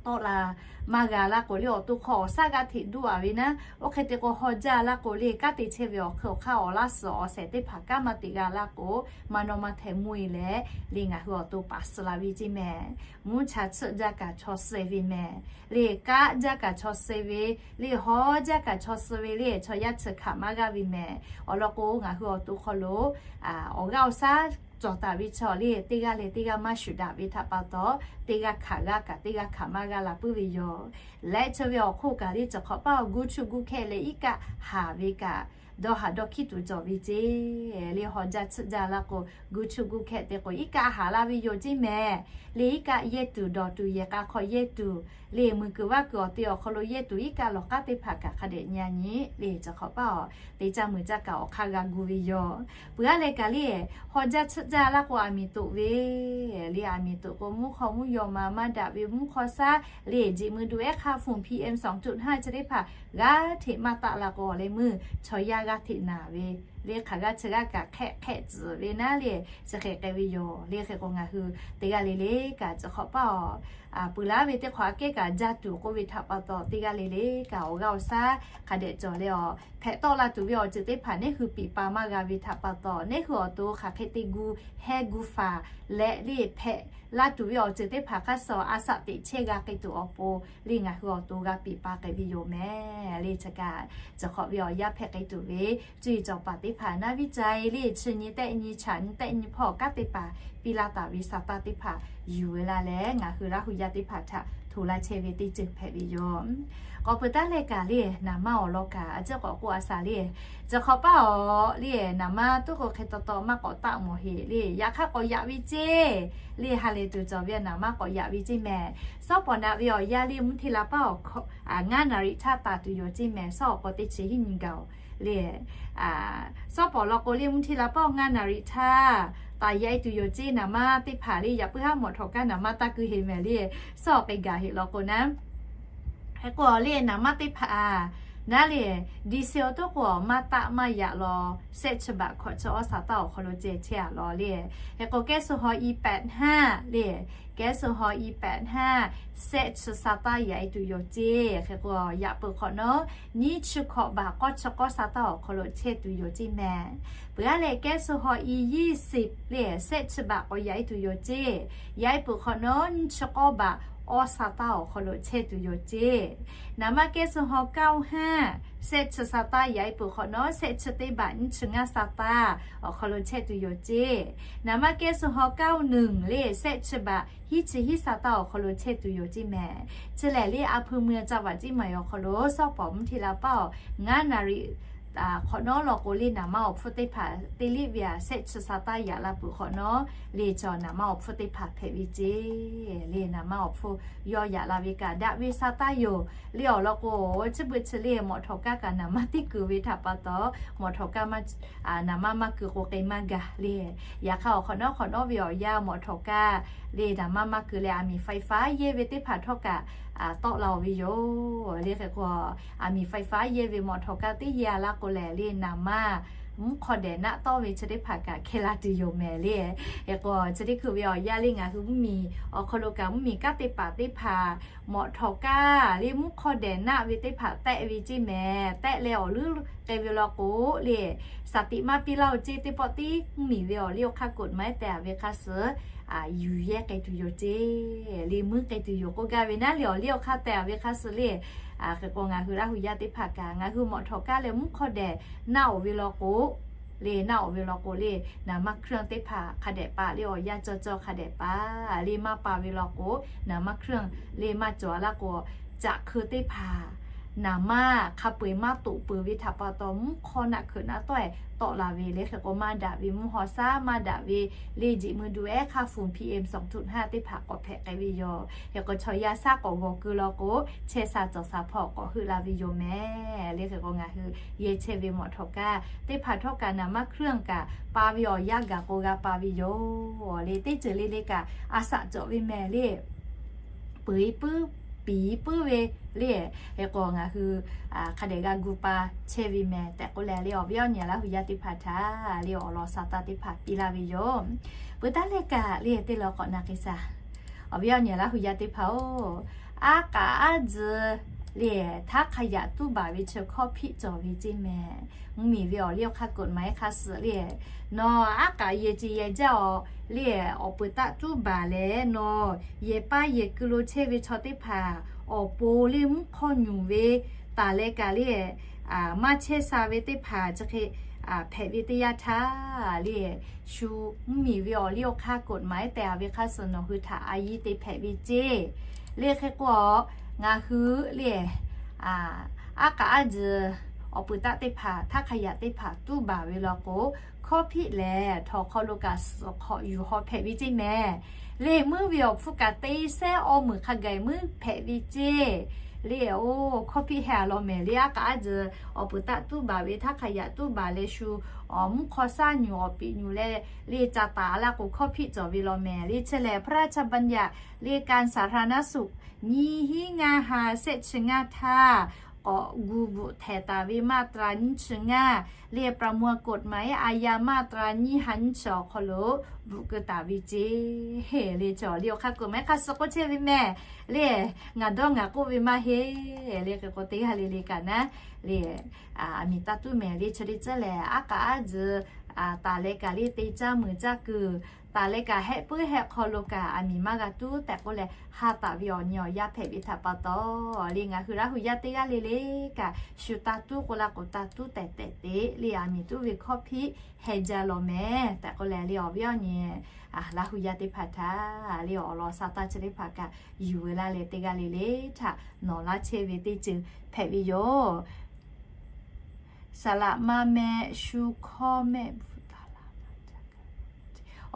tawˆ la maˇ g'a laˇ k'o, le awˬ to hk'aw awˬ shaˉ g'aˇ hteꞈ duˇ a ve naˉ, oˇ hk'e te k'o haw jaˇ laˇ k'o, le kanˉ te chehˇ ve awˬ hk'e awˬ hk'aˇ awˬ laˇ suhˍ awˬ shehˍ teˇ hpaˍ kanˉ maˇ te g'a laˇ k'o, maˇ nawˇ maˇ hteh mvuhˇ e leh, le ngaˬ hui awˬ to paˍ suh la ve ceˇ mehˍ. Mvuhˇ cha tsuhˆ jaˇ kaꞈ chaw suh ve mehˍ. Le kanˉ jaˇ kaꞈ chaw suh ve, le haw jaˇ kaꞈ chaw suh ve, le chaw yaˇ chi hkanˍ maˇ g'aˇ ve mehˍ. Awˬ lawn k'o, ngaˬ hui awˬ to hk'aw lo awˬ g'aˇ awˬ shaˉ cawˬ taˍ ve chaw le teˇ g'aˇ leh teˇ g'aˇ maˇ shuˍ daꞈ ve htaꞈ pa taw, teˇ g'aˇ hkanˍ g'aˇ kaꞈ teˇ g'aˇ hkanˍ maˇ g'a la puiˉ ve yoˬ. Leh chi ve awˬ hk'oˆ kaꞈ le chi hk'awꞈ paˇ awˬ gu chu gu hkeh leh iˉ kaˆ haˍ ve kaꞈ, dawˇ haˍ dawˇ hkiˉ tuˬ cawˬ ve ceˇ. Le haw jaˇ tsuhˆ jaˇ laˇ k'o, gu chu gu hkeh te k'o iˉ kaˆ haˍ la ve yoˬ ceˇ mehˍ. Le iˉ kaˆ yehˇ tuˬ dawˬ tuˬ yehˬ k'a hk'aw yehˇ tuˬ, le mui kuiˬ vaˇ kuiˬ awˬ te awˬ hk'aw lo yehˇ tuˬ iˉ kaˆ lawˬ k'aˉ teˇ hpaˍ kaꞈ hk'a dehꞈ nyi a nyi. Le chi hk'awꞈ paˇ awˬ te caˇ mui caˇ kaꞈ awˬ hk'aˇ g'a gu ve yoˬ. Peuˬ aˉ leh kaꞈ le haw jaˇ tsuhˆ jaˇ laˇ k'o, aˬ miˍ toꞈ ve le aˬ miˍ toꞈ k'o mvuhˇ hk'aw mvuhˇ yaw ma maˇ daꞈ ve mvuhˇ hk'aw shaˉ le jeꞈ mui du ehˉ hk'aˇ hpu PM sawˬ tuꞈ hnaˇ chi teˇ hpaˍ g'aˇ hteꞈ maˇ taˆ la k'o, le meuˇ chaw yaˇ g'aˇ hteꞈ naˬ ve, le hk'aˬ g'aˇ chi g'aˇ kaꞈ hk'ehˆ hk'ehˆ tcuhˍ ve naˉ le chi hk'e k'ai ve yoˬ. Le hk'e k'o ngaˬ hui teˇ g'aˇ le le kaꞈ chi hk'awꞈ paˇ awˬ peuˬ laˇ ve teˇ hk'awꞈ aꞈ kehˉ kaꞈ jaˇ tuˬ k'oˆ ve htaꞈ pa taw, teˇ g'aˇ le le kaꞈ awˬ g'aˇ awˬ shaˉ hk'a dehꞈ cawˬ leh awˬ hpehꞈ tawˆ la tuˬ ve awˬ ceuˬ teˇ hpaˍ neˇ hui piˍ pa maˇ g'a ve htaꞈ pa taw, neˇ hui awˬ to hk'aˬ hk'e te gu heh gu faˍ leh le hpehꞈ la tuˬ ve awˬ ceuˬ teˇ hpaˍ hk'aˇ suh a shaꞈ teꞈ chehˇ g'a k'ai tuˬ awˬ pon le ngaˬ hui awˬ to g'a piˍ pa k'ai ve yoˬ mehˍ. Le chi kaꞈ chi hk'awꞈ ve awˬ yanˇ hpehꞈ k'ai tuˬ ve cuˇ yiˍ cawˬ paˍ teˇ hpaˍ naˉ viˉ ca e le chi nyi tehˆ nyi chaꞈ nyi tehˆ nyi hpawˇ kanˉ teˇ hpaˍ piˇ laˇ taˍ ve sa taˇ teˇ hpaˍ yuˬ ve la leh ngaˬ hui Laˇ hu yaˇ teˇ hpaˍ htaꞈ hto laˇ chehˇ ve teˇ ceuˬ hpehꞈ ve yoˬ. K'awꞈ peuˬ taˉ leh kaꞈ le naˍ manˇ awˬ lawn kaꞈ a ciˉ k'awꞈ k'oˆ a shaˍ le, chi hk'awꞈ paˇ awˬ le naˍ manˇ tuˉ k'o hk'e taw taw maˇ k'awꞈ taˆ mawˬ heꞈ le yaꞈ hk'aˇ k'awꞈ yaꞈ ve ceˇ. Le ha lehˬ tuˬ cawˬ ve naˍ manˇ k'awꞈ yaꞈ ve ceˇ mehˍ. Sawˉ pawˍ naꞈ ve awˬ yanˇ le mvuhˇ hteˇ la paˇ awˬ ngaˇ naˍ riˍ htaˇ taˍ tuˬ yoˬ ceˇ mehˍ. Sawˉ awˬ k'o teˇ chi hiˉ nyi gaˬ-oˬ le. Sawˉ pawˍ law k'o le mvuhˇ hteˇ la paˇ ngaˇ naˍ riˍ htaˇ taˍ yaꞈ e tuˬ yoˬ ceˇ. Naˍ manˇ teˇ hpaˍ le yaꞈ puiˉ haˉ mawꞈ htawꞈ kaˇ naˍ manˇ taˇ keu heꞈ mehˍ le. Sawˉ awˬ k'ai gaˬ heꞈ law k'o naˉ hk'e k'o le naˍ manˇ teˇ hpaˍ naˉ le, December tuˉ k'o maˇ taˆ maˇ yaꞈ law, sehˆ chi baꞈ hkawꞈ chi awˇ sa taˇ awˬ hk'aw lo ceh chehˇ a law le. Hk'e k'o kehˉ suh haw i pehꞈ hnaˇ le, kehˉ suh haw i pehꞈ hnaˇ sehˆ chi sa taˇ yaꞈ e tuˬ yoˬ ceˇ. Hk'e k'o yaꞈ peuˬ hk'awꞈ nawˉ nyiˇ chi hkawꞈ baꞈ k'awˇ chi k'awˇ sa taˇ awˬ hk'aw lo chehˇ tuˬ yoˬ ceˇ mehˍ. Peuˬ aˉ leh kehˉ suh haw i yiˇ siˍ le sehˆ chi baꞈ k'awꞈ yaꞈ e tuˬ yoˬ ceˇ. Yaꞈ e peuˬ hk'awꞈ nawˉ nyiˇ chi k'awˇ baꞈ awˇ sa taˇ awˬ hk'aw lo chehˇ tuˬ yoˬ ceˇ. Naˍ manˇ kehˉ suh haw kaˇ u haˇ sehˆ chi sa taˇ yaꞈ e peuˬ hk'awꞈ nawˉ sehˆ chi teˇ baꞈ nyiˇ chi ngaˇ sa taˇ awˬ hk'aw lo chehˇ tuˬ yoˬ ceˇ. Naˍ manˇ kehˉ suh haw kaˇ u nuˬ le sehˆ chi baꞈ hiˉ chi hiˉ sa taˇ awˬ hk'aw lo chehˇ tuˬ yoˬ ceˇ mehˍ. Chi lehˬ le a hpu mui a ca vaꞈ ciˉ maˍ awˬ hk'aw lo sawˉ pawˍ mvuhˇ hteˇ la paˇ awˬ ngaˇ naˍ riˍ hk'awꞈ nawˉ law k'o le naˍ manˇ awˬ hpfuhˇ teˇ hpaˍ teˇ liˇ ve a sehˆ chi sa taˇ yaꞈ la peuˬ hk'awꞈ nawˉ le chaw naˍ manˇ awˬ hpfuhˇ teˇ hpaˍ hpehꞈ ve ceˇ. Le naˍ manˇ awˬ hpfuhˇ yawˇ yaꞈ la ve kaꞈ daꞈ ve sa taˇ yoˬ. Le awˬ lawn k'o chi beuꞈ chi le mawꞈ htawꞈ kaˇ kaꞈ naˍ manˇ teˇ keu ve htaꞈ pa taw, mawꞈ htawꞈ kaˇ naˍ manˇ maˇ keu k'o k'ai maˇ gaˬ le. Yaꞈ hk'aˇ awˬ hk'awꞈ nawˉ hk'awꞈ nawˉ ve awˬ yanˇ mawꞈ htawꞈ kaˇ le naˍ manˇ maˇ keu leh aˬ miˍ faiˍ faˉ yehˇ ve teˇ hpaˍ htawˇ kaꞈ tawˆ la-oˬ ve yoˬ. Le hk'e k'o aˬ miˍ faiˍ faˉ yehˇ ve mawꞈ htawꞈ kaˇ teˇ yehˇ a laˇ k'o lehˬ le naˍ manˇ mvuhˇ hk'aw dehꞈ naˆ tawˆ ve chi teˇ hpaˍ kaꞈ hkeh la tuˬ yoˬ mehˍ le. Hk'e k'o chi teˇ hkui ve awˬ yanˇ le ngaˬ hui mvuhˇmiˬ awˬ hk'aw lo kaꞈ mvuhˇmiˬ kanˉ teˇ hpaˍ teˇ hpaˍ mawꞈ htawꞈ kaˇ le mvuhˇ hk'aw dehꞈ naˆ ve teˇ hpaˍ tehˆ ve ceˇ mehˍ. Tehˆ leh awˬ leuˉ k'ai ve law k'o le saˍ tiꞈ maˇ piˇ laˇ-oˬ ceˇ. Teˇ pawˆ tiˉ mvuhˇmiˬ ve awˬ liˇ awˬ hk'aˇ กฎหมาย tehꞈ a ve hk'aˇ suh yuˬ yehˇ k'ai tuˬ yoˬ ceˇ. Le muiˉ k'ai tuˬ yoˬ k'oˆ gaˇ ve naˉ le awˬ liˇ awˬ hk'aˇ tehꞈ a ve hk'aˇ suh le. Hk'e k'o ngaˬ hui Laˇ hu yaˇ teˇ hpaˍ kaꞈ ngaˬ hui mawꞈ htawꞈ kaˇ leh mvuhˇ hk'aw dehꞈ naˆ-oˬ ve law k'o le naˆ-oˬ ve law k'o le naˍ manˇ เครื่อง teˇ hpaˍ hk'a dehꞈ pa le awˬ yanˇ cawˇ cawˇ hk'a dehꞈ pa le maˇ pa ve law k'o naˍ manˇ เครื่อง le maˇ cawˬ a laˇ k'o caꞈ hkeu teˇ hpaˍ naˍ manˇ hk'a peu-eˬ maˇ toꞈ peuˬ ve htaꞈ pa taw mvuhˇ hk'aw naˆ hkeuꞈ naˆ tawˆ-e tawˆ la ve le. Hk'e k'o maˇ daꞈ ve mvuhˇ haw shaˉ maˇ daꞈ ve le jeꞈ mui du ehˉ hk'aˇ hpu PM sawˬ tuꞈ hnaˇ teˇ hpaˍ k'awꞈ hpehꞈ k'ai ve yoˬ. Hk'e k'o chaw yaˇ shaˉ k'awꞈ g'awˬ keu law k'o chehˇ sha cawˬ sha hpawˇ k'awꞈ heuˆ la ve yoˬ mehˍ. Le hk'e k'o ngaˬ hui yehˇ chehˇ ve mawꞈ htawꞈ kaˇ teˇ hpaˍ htawˇ kaꞈ naˍ manˇ เครื่อง kaꞈ pa ve awˬ yanˇ gaˬ k'o g'a pa ve yoˬ. Le teˇ ceuˬ le le kaꞈ a shaꞈ cawˬ ve mehˍ le. Peuˬ puiˉ piˍ puiˉ ve le. Hk'e k'o ngaˬ hui hk'a dehꞈ g'a gu pa chehˇ ve mehˍ tehꞈ k'oˆ leh le awˬ viˉ awˬ nyi Laˇ hu yaˇ teˇ hpaˍ htaꞈ le awˬ lawn sa taˇ teˇ hpaˍ piˇ laˇ ve yoˬ. Peuˬ taˉ leh kaꞈ le teˇ law k'awꞈ na k'ai shaˍ. Awˬ viˉ awˬ nyi Laˇ hu yaˇ teˇ hpaˍ-oˬ, Aˉ k'aꞈ aˉ tzuhˬ le, htaˉ hk'a yaꞈ tuˉ baˬ ve chi hkawˇ hpiˆ cawˬ ve ceˇ mehˍ. Mvuhˇmiˬ ve awˬ liˇ awˬ hk'aˇ กฎหมาย hk'a suh le, nawˬ aˉ k'aꞈ yehˬ ceˬ yehˬ jaˇ awˬ le, awˬ peuˬ taˆ tuˉ baˬ leh nawˬ yehˬ paˇ yehˬ keu lo chehˇ ve chaw teˇ hpaˍ awˬ pon le mvuhˇ hk'awˇ nyuˬ ve taˍ leh kaꞈ le, maˇ chehˇ sha ve teˇ hpaˍ chi hk'e hpehꞈ ve teˇ yanˇ htaˇ le, shu mvuhˇmiˬ ve awˬ liˇ awˬ hk'aˇ กฎหมาย tehꞈ a ve hk'a suh nawˬ hui htaꞈ a yiˇ te hpehꞈ ve ceˇ. Le hk'e k'o, ngaˬ hui le aˉ k'aꞈ aˉ tzuhˬ awˬ peuˬ taˆ teˇ hpaˍ, htaˉ hk'a yaꞈ teˇ hpaˍ tuˉ baˬ ve law k'o, hkawˇ hpiˆ lehˬ htawnˍ hk'aw lo kaꞈ suhˍ hk'awꞈ yuˬ haw hpehꞈ ve ceˇ mehˍ. Le meuˇ ve awˬ hpfuhˇ kaꞈ te sehˉ awˇ meuˍ hk'a gaˬ meuˇ hpehꞈ ve ceˇ. Le oˇ hkawˇ hpiˆ heh a law mehˍ le, aˉ k'aꞈ aˉ tzuhˬ awˬ peuˬ taˆ tuˉ baˬ ve htaˉ hk'a yaꞈ tuˉ baˬ leh shu awˬ mvuhˇ hk'aw shaˉ nyuˬ awˬ piꞈ nyuˬ leh le ca taˍ laˇ k'o, hkawˇ hpiˆ cawˬ ve law mehˍ le. Chi lehˬ พระราชบัญญัติ le การสาธารณสุข nyiˇ hinˉ ngaˇ ha sehˆ chi ngaˇ htaˇ k'awꞈ gu bvuhꞈ htehˍ taˍ ve มาตรา nyiˇ chi ngaˇ le, ประมวลกฎหมายอาญา มาตรา nyiˇ ha nyiˇ chi awˬ hk'aw lo bvuhꞈ keu taˍ ve ceˇ. Le chi awˬ liˇ awˬ hk'aˇ กฎหมาย hk'a suh k'oˆ chehˇ ve mehˍ le. Ngaˬ dawˇ ngaˬ k'oˆ ve maˇ heˆ. Le hk'e k'o teˇ g'aˇ le le kaꞈ naˉ le, aˬ miˍ taˇ tuˉ mehˍ le. Chi teˇ ceuˬ lehˬ, aˉ k'aꞈ aˉ tzuhˬ taˍ leh kaꞈ le te caˇ meuˍ caˇ kuiˬ taˍ leh kaꞈ hehˆ puiˉ hehˆ hk'aw lo kaꞈ aˬ miˍ maˇ g'a tuˉ tehꞈ k'oˆ leh, ha taˍ ve awˬ nyi awˬ yaˇ hpehꞈ ve htaꞈ pa taw, le ngaˬ hui Laˇ hu yaˇ teˇ g'aˇ le le kaꞈ shu taˇ tuˉ k'oˆ laˇ k'o, taˇ tuˉ tehꞈ tehꞈ te le, aˬ miˍ tuˉ ve hkawˇ hpiˆ heh jaˇ law mehˍ tehꞈ k'oˆ leh, le awˬ viˉ awˬ nyi Laˇ hu yaˇ teˇ hpaˍ htaꞈ le awˬ lawn sha taˇ chi teˇ hpaˍ kaꞈ yuˬ ve laˇ leh, teˇ g'aˇ le le htaꞈ nawˬ laˇ chehˇ ve teˇ ceuˬ hpehꞈ ve yoˬ. Saˍ laꞈ ma meh shu hkawˇ mehˆ bvuhꞈ taˍ laˇ maˇ jaˇ kaꞈ,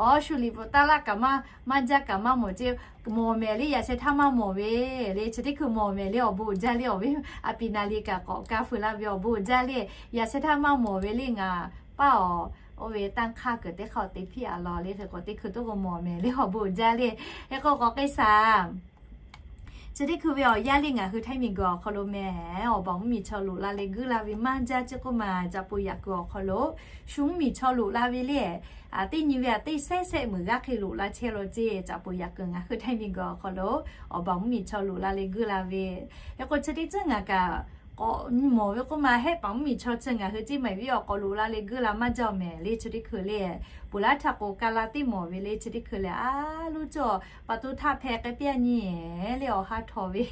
awˬ shu liꞈ bvuhꞈ taˍ laˇ kaꞈ maˇ jaˇ kaꞈ maˇ mawˬ ceˇ. Mawˬ mehˍ le, yaꞈ sheh htaˇ maˇ mawˬ ve le. Chi teˇ hkui mawˬ mehˍ le, awˬ bon uiˍ jaˇ le. Awˬ viˉ a pi na le kaꞈ k'awꞈ kaˇ feu laˇ ve awˬ bon uiˍ jaˇ le. Yaꞈ sheh htaˇ maˇ mawˬ ve le, ngaˬ paˇ awˬ oˇ ve tanˇ hk'aˇ kuiˬ teˇ hk'aˇ te hpiˇ a law le. Hk'e k'o teˇ hkui toˇ k'o mawˬ mehˍ le, awˬ bon uiˍ jaˇ le. Hk'e k'o k'awꞈ k'ai shaˍ. Chi teˇ hkui ve awˬ yaˇ le ngaˬ hui Htaiˇ miˬguiˬ awˬ hk'aw lo mehˍ, awˬ baˬ mvuhˇmiˬ chaw loꞈ la leh guiˇ la ve maˇ jaˇ ceˇ k'oˆ maˬ, caꞈ poˍ yaꞈ kuiˬ awˬ hk'aw lo shu mvuhˇmiˬ chaw loꞈ la ve le. Teˇ nyi ve aꞈ teˇ sehˉ sehˆ meuˍ g'aˇ hk'e loꞈ la chehˇ law ceˇ. Caꞈ poˍ yaꞈ kuiˬ ngaˬ hui Htaiˇ miˬguiˬ awˬ hk'aw lo awˬ baˬ mvuhˇmiˬ chaw loꞈ la leh guiˇ la ve. Hk'e k'o chi teˇ ceuˬ ngaˬ kaꞈ k'awꞈ nyi mawˬ ve k'oˆ maˬ, hehˆ paˍ mvuhˇmiˬ chaw chi ngaˬ hui ceˇ maˬ viˉ awˬ k'awꞈ loꞈ la leh guiˇ la maˇ jaˇ mehˍ le. Chi teˇ hkui le, ponˬ laˇ htaˇ k'o ka la teˇ mawˬ ve le. Chi teˇ hkui lehˬ, a luˇ cawˬ pa tu htaˇ hpeh k'ai piˇ a nyi le, awˬ ha htawꞈ ve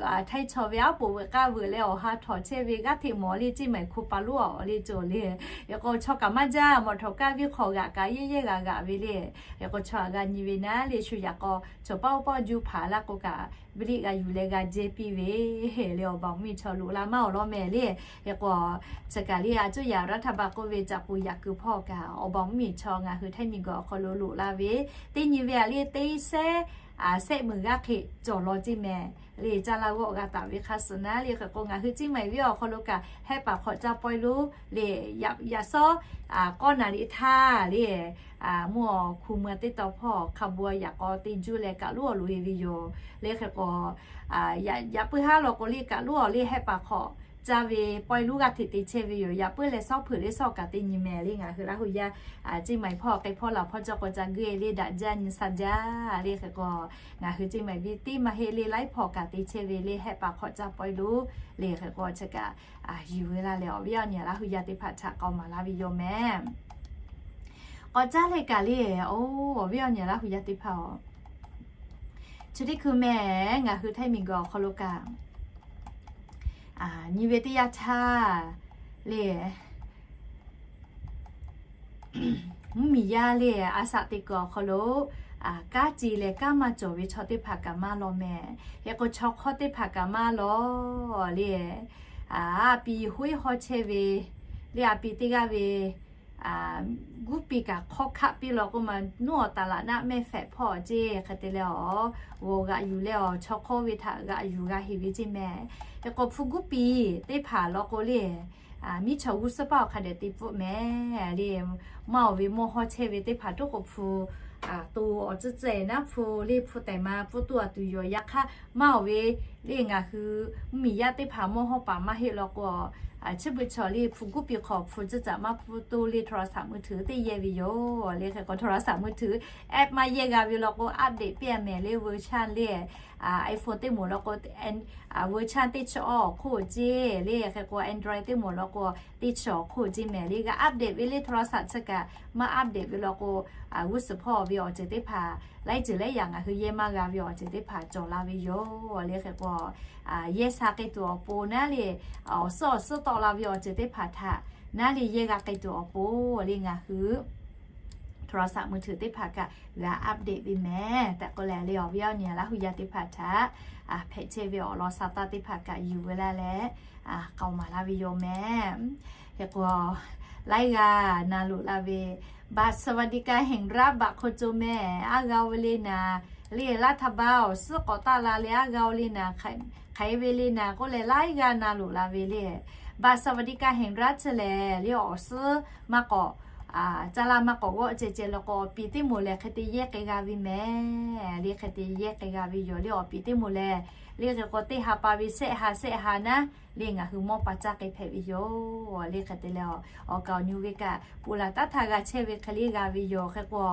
Htaiˇ chaw ve aˉ poꞈ veuꞈ k'aˇ veuꞈ leh awˬ ha htawꞈ chehˇ ve g'aˇ hteꞈ mawˬ le, ceˇ maˬ hku pa luˉ awˬ le cawˬ le. Hk'e k'o chaw kaꞈ maˇ jaˇ, mawˬ htawꞈ kaˇ viˉ hk'awꞈ g'aꞈ kaꞈ yehˇ yehˇ g'aꞈ g'aꞈ ve le. Hk'e k'o chaw aꞈ g'a nyi ve naˉ le, shu yaꞈ k'aw chaw paˇ oˇ paˇ juˇ hpaˍ laˇ k'o kaꞈ, viˉ liˆ g'a yuˬ leh g'a jehˇ piˇ ve le. Awˬ baˬ mvuhˇmiˬ chaw loꞈ la maˇ awˬ lawn mehˍ le. Hk'e k'o chi kaꞈ le, a cuˇ yaꞈ raˇ htaˇ ba k'oˆ ve caꞈ poˍ yaꞈ kuiˬ hpawˇ kaꞈ awˬ baˬ mvuhˇmiˬ chaw ngaˬ hui Htaiˇ miˬguiˬ awˬ hk'aw lo loꞈ la ve, teˇ nyi ve aꞈ le teˇ sehˉ sehˆ meuˍ g'aˇ hk'e cawˬ law ceˇ mehˍ le. Caˇ laˇ g'awˆ g'a taˍ ve hk'a suh naˉ le, hk'e k'o ngaˬ hui ceˇ maˬ viˉ awˬ hk'aw lo kaꞈ hehˆ paˍ hk'awꞈ caˇ pawehˇ lo le, yaꞈ shawˉ k'awˇ naˍ riˍ htaˇ le, mvuhˇ awˬ hku mui teˇ taw hpawˇ hk'a bu yaꞈ k'aw te juˇ leh kaꞈ loˉ awˬ loꞈ e ve yoˬ le. Hk'e k'o yaꞈ puiˉ haˉ law k'o le kaꞈ loˉ awˬ le hehˆ paˍ hk'awꞈ caˇ ve pawehˇ lo g'aˇ hteꞈ te chehˇ ve yoˬ. Yaꞈ puiˉ leh shawˉ hpeuꞈ le shawˉ kaꞈ teˇ nyi mehˍ le, ngaˬ hui Laˇ hu yaˇ ceˇ maˬ hpawˇ k'ai hpawˇ laˬ hpawˇ cawˇ k'o ca guˇ e le, daꞈ jaˇ nyi sa jaˇ le. Hk'e k'o ngaˬ hui ceˇ maˬ viˉ teˇ maˇ heˆ le, laiˉ hpawˇ kaꞈ te chehˇ ve le, hehˆ paˍ hk'awꞈ caˇ pawehˇ lo le. Hk'e k'o chi kaꞈ yuˬ ve laˇ leh, awˬ viˉ awˬ nyi Laˇ hu yaˇ teˇ hpaˍ htaꞈ k'awꞈ maˍ laˇ ve yoˬ mehˍ. K'awꞈ caˉ leh kaꞈ le, oˇ awˬ viˉ awˬ nyi Laˇ hu yaˇ teˇ hpaˍ-oˬ, chi teˇ hkui mehˍ ngaˬ hui Htaiˇ miˬguiˬ awˬ hk'aw lo kaꞈ nyi ve teˇ yanˇ htaˇ le, mvuhˇmiˬ yaˇ le, a shaꞈ teꞈ kuiˬ awˬ hk'aw lo kanˉ ce leh kanˉ maˇ cawˬ ve chaw teˇ hpaˍ kaꞈ maˇ law mehˍ. Hk'e k'o chaw hk'awˇ teˇ hpaˍ kaꞈ maˇ law le, a pi hoˉ iˉ hawˇ chehˇ ve le, a pi teˇ g'aˇ ve guˇ pi kaꞈ hk'awˇ hkaˆ piˇ law k'oˆ maˬ, nuˉ awˬ taˍ laꞈ naˆ mehˆ fehꞈ hpawˇ ceˇ hk'e te leh awˬ g'awˬ g'aꞈ yuˬ leh awˬ chaw hk'awˇ ve htaꞈ g'aꞈ yuˬ g'a heˍ ve ceˇ mehˍ. Hk'e k'o hpu guˇ pi teˇ hpaˍ law k'o le, miˉ chaw g'uˇ suhˉ paˇ awˬ hk'a dehꞈ te pfuhˆ mehˍ le. Maˇ awˬ ve mawˇ hawˇ chehˇ ve teˇ hpaˍ tuˉ k'o hpu to awˬ tcuhˉ tcuhˉ naˉ hpu le hpu tehˬ ma pfuhˇ tuˬ a tuˬ yoˬ. Yaꞈ hk'aˇ maˇ awˬ ve le ngaˬ hui mvuhˇmiˬ yaˇ teˇ hpaˍ mawˇ hawˉ paˍ maˇ heˆ law k'o, chi beuꞈ chaw le hpu guˇ piˇ hk'awꞈ hpu tcuhˉ tcuhˉ maˇ pfuhˇ tuˬ le โทรศัพท์มือถือ teˇ yehˇ ve yoˬ. Le hk'e k'o โทรศัพท์มือถือ app maˇ yehˇ g'a ve law k'o update piˇ a mehˍ le version le iPhone teˇ moˍ law k'o version teˇ chi awˬ hk'oˆ ceˇ le hk'e k'o Android teˇ moˍ law k'o teˇ chi awˬ hk'oˆ ceˇ mehˍ le g'a update ve le โทรศัพท์ chi kaꞈ maˇ update ve law k'o g'uˇ suhˍ hpawˇ ve awˬ ceuˬ teˇ hpaˍ laiˉ ceuˬ laiˉ yaꞈ ngaˬ hui yehˇ maˇ g'a ve awˬ ceuˬ teˇ hpaˍ cawˬ la ve yoˬ. Le hk'e k'o yehˇ sha k'ai tuˬ awˬ pon naˉ le awˬ suhˉ awˬ suhˉ tawˆ la ve awˬ ceuˬ teˇ hpaˍ htaꞈ naˉ le yehˇ g'a k'ai tuˬ awˬ pon le ngaˬ hui โทรศัพท์มือถือ teˇ hpaˍ kaꞈ g'a update ve mehˍ tehꞈ k'oˆ leh le awˬ viˉ awˬ nyi Laˇ hu yaˇ teˇ hpaˍ htaꞈ hpehꞈ chehˇ ve awˬ lawn sa taˇ teˇ hpaˍ kaꞈ yuˬ ve laˇ leh k'aoˍ maˍ laˇ ve yoˬ mehˍ. Hk'e k'o laiˉ g'aˇ na loꞈ la ve บัตรสวัสดิการแห่งรัฐ บัตรคนจน mehˍ. Aˉ g'a ve le naˍ le รัฐบาล awˬ suhˉ k'awꞈ taˆ la leh aˉ g'a ve le naˍ hk'aˬ hk'e ve le naˍ k'oˆ leh laiˉ g'aˇ na loꞈ la ve le บัตรสวัสดิการแห่งรัฐ chi lehˬ le awˬ suhˉ maˇ k'awꞈ caˇ laˇ maˇ k'awꞈ g'awˆ ceh ceh law k'o awˬ piˍ teˇ moˍ lehˬ hk'e te yehˇ k'ai g'a ve mehˍ. Le hk'e te yehˇ k'ai g'a ve yoˬ le awˬ piˍ teˇ moˍ lehˬ le hk'e k'o teˇ ha pa ve shehˆ ha shehˆ ha naˉ le ngaˬ hui mawˇ pa caˇ k'ai hpehꞈ ve yoˬ. Le hk'e te leh awˬ kaˍ awˬ nyu ve kaꞈ ponˬ laˬ taˉ htaˇ g'a chehˇ ve hk'e le g'a ve yoˬ. Hk'e k'o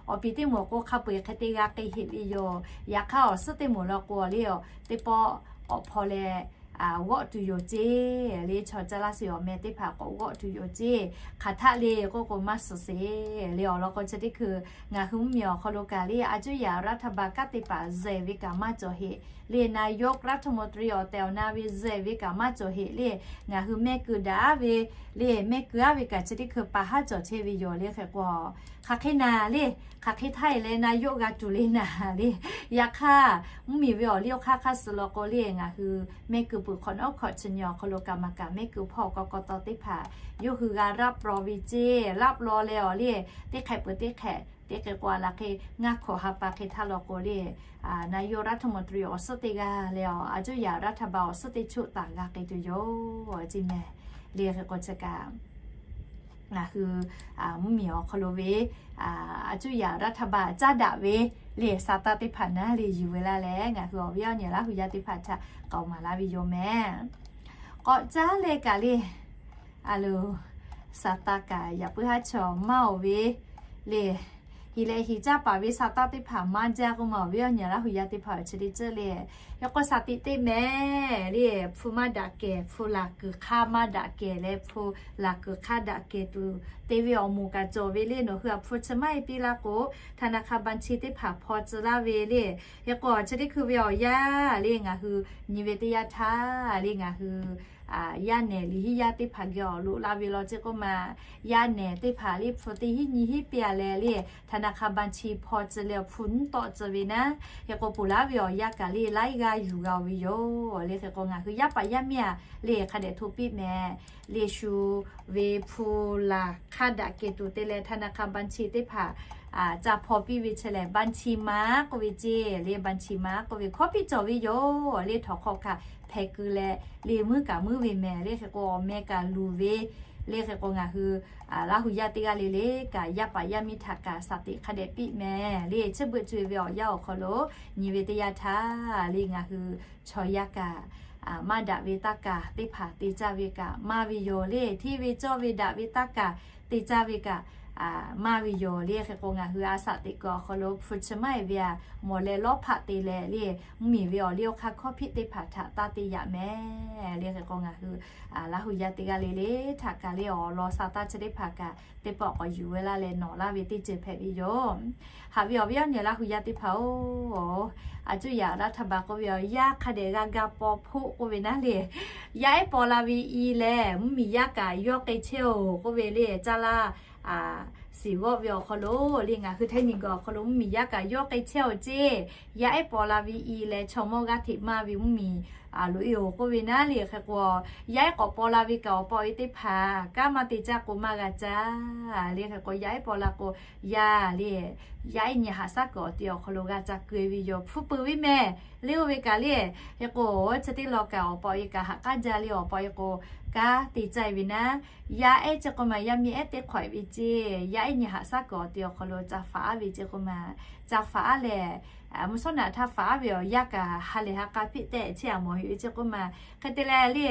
awˬ piˍ teˇ moˍ k'o hk'a peu-eˬ hk'e te g'a k'ai heꞈ ve yoˬ. Yaꞈ hk'aˇ awˬ suhˉ teˇ moˍ law k'o le teˇ pawˆ k'awꞈ hpaw leh g'awˆ tuˬ yoˬ ceˇ. Le chaw caˇ laˇ sheˍ awˬ meh teˇ hpaˍ k'awꞈ g'awˆ tuˬ yoˬ ceˇ. Hk'aˬ htaˆ le k'oˆ k'o maˇ suhˍ sheˍ. Le awˬ lawn k'o chi teˇ hkui ngaˬ hui mvuhˇmiˬ awˬ hk'aw lo kaꞈ le อายุ yaꞈ รัฐบาล kanˉ te paˍ zehˬ ve kaꞈ maˇ cawˬ heˆ. Le นายกรัฐมนตรี awˬ tehˬ awˬ na ve zehˬ ve kaꞈ maˇ cawˬ heˆ le. Ngaˬ hui mehˆ keu daꞈ aˉ ve le mehˆ keu aˉ ve kaꞈ chi teˇ hkui pa haˉ cawˬ chehˇ ve yoˬ. Le hk'e k'o hk'aˬ hk'e naˍ le hk'aˬ hk'e htaˇ e leh นายก g'a tuˬ le naˍ le. Yaꞈ hk'aˇ mvuhˇmiˬ ve awˬ liˇ awˬ hk'aˇ hk'aˇ suh law k'o le ngaˬ hui mehˆ keu peuˬ hk'awꞈ nawˉ hkawꞈ chi nyi awˬ hk'aw lo kaꞈ maˍ kaꞈ mehˆ keu hpawˇ kaw kaw taw teˇ hpaˍ yawˇ hui g'a รับรอง ve ceˇ. รับรอง leh awˬ le teˇ hk'ehꞈ peuˬ teˇ hk'ehꞈ teˇ hk'e k'o a la hk'e ngaˇ hkawꞈ ha pa hk'e htaˇ law k'o le นายกรัฐมนตรี awˬ suhˉ teˇ g'aˇ leh awˬ อายุ yaꞈ รัฐบาล awˬ suhˉ teˇ choˆ taˍ g'a k'ai tuˬ yoˬ ceˇ mehˍ. Le hk'e k'o chi kaꞈ ngaˬ hui mvuhˇmiˬ awˬ hk'aw lo ve อายุ yaꞈ รัฐบาล caˇ daꞈ ve le sa taˇ teˇ hpaˍ naˉ le yuˬ ve laˇ leh ngaˬ hui awˬ viˉ awˬ nyi Laˇ hu yaˇ teˇ hpaˍ htaꞈ k'aoˍ maˍ laˇ ve yoˬ mehˍ. K'awꞈ caˉ leh kaꞈ le a loˍ sa taˇ kaꞈ yaꞈ puiˉ haˉ chaw maˇ oˬ ve le. Hiˍ leh hiˍ caˇ paˍ ve sa taˇ teˇ hpaˍ maˇ jaˇ k'oˆ ma awˬ viˉ awˬ nyi Laˇ hu yaˇ teˇ hpaˍ awˬ chi teˇ ceuˬ le. Yaꞈ k'o สถิติ mehˍ le hpu maˇ daꞈ kehˬ hpu laˬ kuiˬ hk'aˇ maˇ daꞈ kehˬ leh hpu laˬ kuiˬ hk'aˇ daꞈ kehˬ tuˬ te ve awˬ moˍ kaꞈ cawˬ ve le nawˬ hui a hpu chi maˇ heˆ piˇ laˇ k'o ธนาคารบัญชี teˇ hpaˍ hpaw tcuh laˇ ve le. Hk'e k'o chi teˇ hkui ve awˬ yanˇ le ngaˬ hui nyi ve teˇ yanˇ htaˇ le ngaˬ hui yaˇ nehˬ liꞈ hiˉ yaˇ teˇ hpaˍ geh awˬ loꞈ la ve law ceˇ k'oˆ ma. Yaˇ nehˬ teˇ hpaˍ le hpu teˇ hiˉ nyi hiˉ piˇ a leh le ธนาคารบัญชี hpaw tcuh leh awˬ hpu nyiˉ tawˆ tcuh ve naˉ. Hk'e k'o ponˬ laˇ ve awˬ yanˇ kaꞈ le laiˉ g'aˇ yuˬ g'a oˬ ve yoˬ. Le hk'e k'o ngaˬ hui yaˇ paˍ yaˇ miˇ a le hk'a dehꞈ hto piˇ mehˍ. Le shu ve hpu laˬ hk'aˇ daꞈ kehˬ tuˬ te leh ธนาคารบัญชี teˇ hpaˍ ca hpaw piˇ ve chi lehˬ บัญชีม้า k'oˆ ve ceˇ. Le บัญชีม้า k'oˆ ve hkawˇ piˇ cawˬ ve yoˬ. Le htawnˍ hk'aw kaꞈ hpehꞈ keu leh le muiˉ kaꞈ muiˉ ve mehˍ. Le hk'e k'o awˬ meh kaꞈ luˬ ve le hk'e k'o ngaˬ hui Laˇ hu yaˇ teˇ g'aˇ le le kaꞈ yaˇ paˍ yaˇ miˇ htaꞈ kaꞈ สถิติ hk'a dehꞈ piˇ mehˍ. Le chi beuꞈ co e ve awˬ yanˇ awˬ hk'aw lo nyi ve teˇ yanˇ htaˇ le ngaˬ hui chaw yaˇ kaꞈ maˇ daꞈ ve taˇ kaˍ teˇ hpaˍ te caˇ ve kaꞈ maˇ ve yoˬ. Le hteˇ ve cawˇ ve daꞈ ve taˇ kaˍ te caˇ ve kaꞈ maˇ ve yoˬ. Le hk'e k'o ngaˬ hui a สถิติ awˬ hk'aw lo hpu chi maˇ heˆ ve a mawˬ leh lawˉ hpaˆ te leh le mvuhˇmiˬ ve awˬ liˇ awˬ hk'aˇ hkawˇ hpiˆ teˇ hpaˍ htaꞈ taˇ te yaꞈ mehˍ. Le hk'e k'o ngaˬ hui Laˇ hu yaˇ teˇ g'aˇ le le htaꞈ kaꞈ le awˬ lawn sa taˇ chi teˇ hpaˍ kaꞈ teˇ pawˆ k'awꞈ yuˬ ve laˇ leh nawˬ laˇ ve teˇ ceuˬ hpehꞈ ve yoˬ. Haꞈ ve awˬ viˉ awˬ nyi Laˇ hu yaˇ teˇ hpaˍ oˬ, a cuˇ yaꞈ raˇ htaˇ ba k'oˆ ve awˬ yanˇ hk'a dehꞈ g'a ga paw hpoˆ k'oˆ ve naˉ le. Yaˇ ehˉ paw la ve i leh mvuhˇmiˬ yaˇ kaꞈ yawˇ k'ai chehˇ oˬ k'oˆ ve le caˇ laˇ shiˍ g'awˆ ve awˬ hk'aw lo le ngaˬ hui htaiˇ miˬ gaˬ awˬ hk'aw lo mvuhˇmiˬ yaˇ kaꞈ yawˇ k'ai chehˇ oˬ ceˇ. Yaˇ ehˉ paw la ve i leh chaw mawˇ g'aˇ hteꞈ maˇ ve mvuhˇmiˬ loꞈ e oˬ k'oˆ ve naˉ le hk'e k'o, yaˇ ehˉ k'awꞈ paw la ve kaꞈ awˬ pa awˬ e teˇ hpaˍ kanˉ maˇ te caˇ k'o maˇ g'a caˇ le hk'e k'o yaˇ ehˉ paw la k'o yaˇ le yaˇ ehˉ nyi haꞈ shaˉ kuiˬ awˬ te awˬ hk'aw lo g'a ca keu e ve yoˬ. Hpu peuˬ ve mehˍ le oˇ ve kaꞈ le hk'e k'o chi teˇ law kaꞈ awˬ pa awˬ e kaꞈ haꞈ k'aˉ jaˇ le awˬ pa awˬ e k'o kanˉ te caiˇ ve naˉ, yaˇ ehˉ chi k'oˆ ma yaˇ miˇ ehˉ teˇ hk'awꞈ ve ceˇ, yaˇ ehˉ nyi haꞈ shaˉ kuiˬ awˬ te awˬ hk'aw lo ca faˍ aˉ ve chi k'oˆ ma, ca faˍ aˉ leh, mvuhˇ shawˉ naꞈ htaˇ faˍ aˉ ve awˬ yaˇ kaꞈ ha lehˬ ha k'a hpiˆ tehˆ chehˇ a mawˬ heꞈ ve chi k'oˆ ma, hk'e te leh le,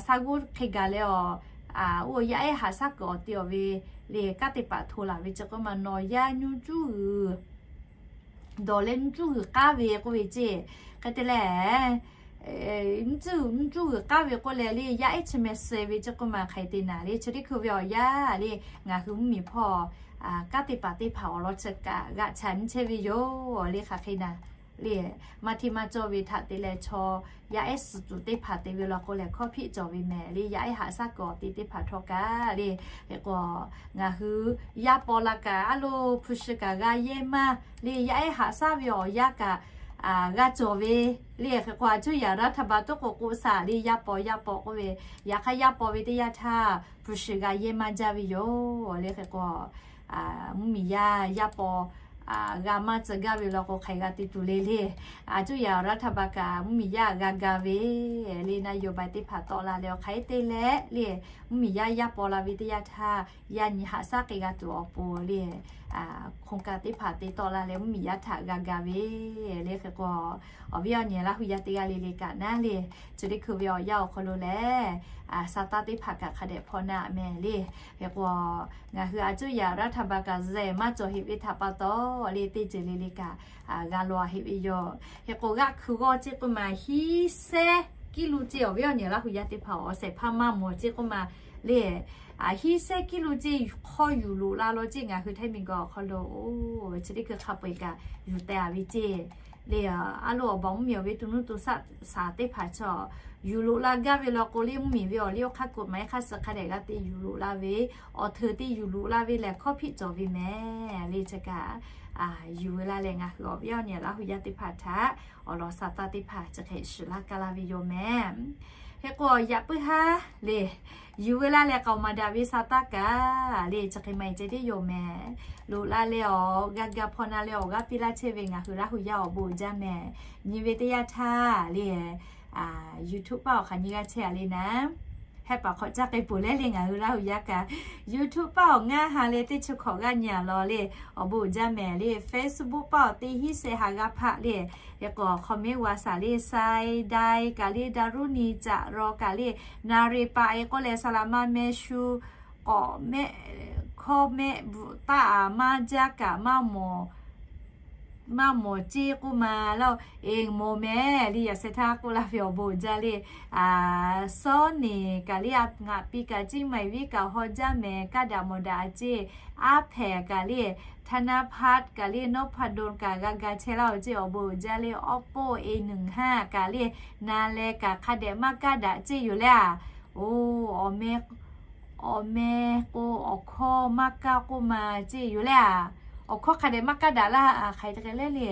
sha g'uˇ hk'e gaˬ leh awˬ, oˇ yaˇ ehˉ haꞈ shaˉ kuiˬ awˬ te awˬ ve le kanˉ te paˍ hto laˬ ve chi k'oˆ ma nawˬ yaˇ nyiˇ cuˇ g'uiˬ dawˬ leh nyiˇ cuˇ g'uiˬ k'aˉ ve k'oˆ ve ceˇ. Hk'e te leh, nyiˇ cuˇ g'uiˬ k'aˉ ve k'oˆ leh le yaˇ ehˉ chi meh suh ve chi k'oˆ ma hk'e te naˍ le, chi teˇ hkui ve awˬ yaˇ le, ngaˬ hui mvuhˇmiˬ hpawˇ kanˉ te paˍ teˇ hpaˍ awˬ lawn chi kaꞈ g'aꞈ chaꞈ nyiˇ chehˇ ve yoˬ le hk'aˬ hk'e naˍ le. Maˇ hteˇ maˇ cawˇ ve htaꞈ te leh chaw yaˇ ehˉ suhˍ tuˬ teˇ hpaˍ te ve law k'o lehˬ hkawˇ hpiˆ cawˬ ve mehˍ le, yaˇ ehˉ haꞈ shaˉ kuiˬ awˬ te teˇ hpaˍ htawˇ kaꞈ le. Hk'e k'o, ngaˬ hui yaˇ paw la kaꞈ aˉ lo hpu shi kaꞈ g'a yehˇ maˇ le, yaˇ ehˉ haꞈ shaˉ ve awˬ yaˇ kaꞈ g'a cawˬ ve le. Hk'e k'o, a cuˇ yaˍ raˇ htaꞈ ba toˉ k'o k'oˆ saˍ le, yaˇ paw yaˇ paw k'oˆ ve, yaꞈ hk'aˇ yaˇ paw ve teˇ yanˇ htaˇ hpu shi g'a yehˇ maˇ jaˇ ve yoˬ le. Hk'e k'o, mvuhˇmiˬ yaˇ yaˇ paw g'a maˇ tcuh gaˇ ve law k'o hk'aˬ g'a te tuˬ le le. A cuˇ yaˍ raˇ htaꞈ ba kaꞈ mvuhˇmiˬ yaˇ g'a ga ve le, naˆ yawˬ ba teˇ hpaˍ tawˆ la leh awˬ hk'aˬ hk'e te leh le, mvuhˇmiˬ yaˇ yaˇ paw la ve teˇ yanˇ htaˇ yaˇ nyi haꞈ shaˉ k'ai g'a tuˬ awˬ pon le, hk'oˆ kaꞈ teˇ hpaˍ te tawˆ la leh mvuhˇmiˬ yaˇ htaꞈ g'a ga ve le. Hk'e k'o, awˬ viˉ awˬ nyi Laˇ hu yaˇ teˇ g'aˇ le le kaꞈ naˉ le, chi teˇ hkui ve awˬ yanˇ awˬ hk'aw lo lehˬ, sha taˇ teˇ hpaˍ kaꞈ hk'a dehꞈ hpaw naˆ mehˍ le. Hk'e k'o, ngaˬ hui a cuˇ yaˍ raˇ htaꞈ ba kaꞈ zehˬ maˇ cawˬ heꞈ ve htaꞈ pa taw le, teˇ ceuˬ le le kaꞈ g'a law heꞈ ve yoˬ. Hk'e k'o, g'aˆ hkui g'awˇ ceˇ k'oˆ ma hiˉ sehˉ kiˉ lo ceˇ, awˬ viˉ awˬ nyi Laˇ hu yaˇ teˇ hpaˍ awˬ shehˍ hpaˇ maˇ mawˬ ceˇ k'oˆ ma le, hiˉ sehˉ kiˉ lo ceˇ hk'aw yuˬ loꞈ la law ceˇ. Ngaˬ hui Htaiˇ miˬguiˬ awˬ hk'aw lo chi teˇ hkui hk'a peu-eˬ kaꞈ yuˬ teh a ve ceˇ le. A lo awˬ baˬ mvuhˇmiˬ awˬ ve to nuˇ to shaˆ shaˍ teˇ hpaˍ chaw yuˬ loꞈ la gaˇ ve law k'o le, mvuhˇmiˬ ve awˬ liˇ awˬ hk'aˇ kuiˬ maˍ e hk'aˇ suh hk'a dehꞈ g'a te yuˬ loꞈ la ve, awˬ hteuꞈ te yuˬ loꞈ la ve lehˬ hkawˇ hpiˆ cawˬ ve mehˍ le. Chi kaꞈ yuˬ ve la leh ngaˬ hui awˬ viˉ awˬ nyi Laˇ hu yaˇ teˇ hpaˍ htaꞈ awˬ lawn sha taˇ teˇ hpaˍ chi hk'e shiˍ laˇ kaˇ laˇ ve yoˬ mehˍ. Hk'e k'o, yaꞈ puiˉ haˉ le, yuˬ ve la leh k'aoˍ maˍ daꞈ ve sha taˇ kaꞈ le, chi hk'e maˇ e ceh tiˉ yoˬ mehˍ. Loꞈ la leh awˬ g'a ga hpaw na leh awˬ g'aˇ piˇ laˇ chehˇ ve ngaˬ hui Laˇ hu yaˇ awˬ bon uiˍ jaˇ mehˍ. Nyi ve teˇ yanˇ htaˇ le, YouTube paˆ awˬ hk'aˬ nyi g'aˇ chehˇ a le naˉ, heh paˍ hk'awꞈ caˇ k'ai peuˬ leh le ngaˬ hui Laˇ hu yaˇ kaꞈ YouTube paˆ awˬ ngaˇ ha leh teˇ chi hkawꞈ g'aˇ nyi a law le, awˬ bon uiˍ jaˇ mehˍ le. Facebook paˆ awˬ teˇ hinˉ seh ha g'aˇ hpaˆ le, hk'e k'o comment g'a shaˍ le, Sai Dai kaꞈ le, Daruˇ ni Caꞈ raw kaꞈ le, Na Re Pa e k'oˆ leh, Saˍ laꞈ ma meh shu k'awꞈ mehˆ hkawˇ mehˆ bvuhꞈ taˇ a maˇ jaˇ kaꞈ maˇ mawˬ maˇ mawˬ ceˇ k'oˆ ma laˇ. Eˬ, mawˬ mehˍ le, yaꞈ sheh htaˇ k'oˆ laˇ ve awˬ bon uiˍ jaˇ le. Sawˉneˍ kaꞈ le, a ngaꞈ pi kaꞈ Ceˇ maiˍ viˉ kaꞈ haw jaˇ mehˍ, kaˇ daꞈ mawˬ daꞈ a ceˇ. Aˉ hpehꞈ kaꞈ le, Thanaˇ hpaˇ kaꞈ le, Nawˉ hpaˇ dawˇ kaꞈ g'a ga chehˇ laˇ oˬ ceˇ, awˬ bon uiˍ jaˇ le. Awˉ poˆ eˬ nuiˬ haˇ kaꞈ le, na leh kaꞈ hk'a dehꞈ maˇ kaˇ daꞈ ceˇ yoˬ le a. Oˬ, awˬ meh awˬ meh k'o awˬ hkawˇ maˇ kaˇ k'oˆ ma ceˇ yoˬ le a. Awˬ hkawˇ hk'a dehꞈ maˇ kaˇ daꞈ laˇ, hk'aˬ hk'e te leh le.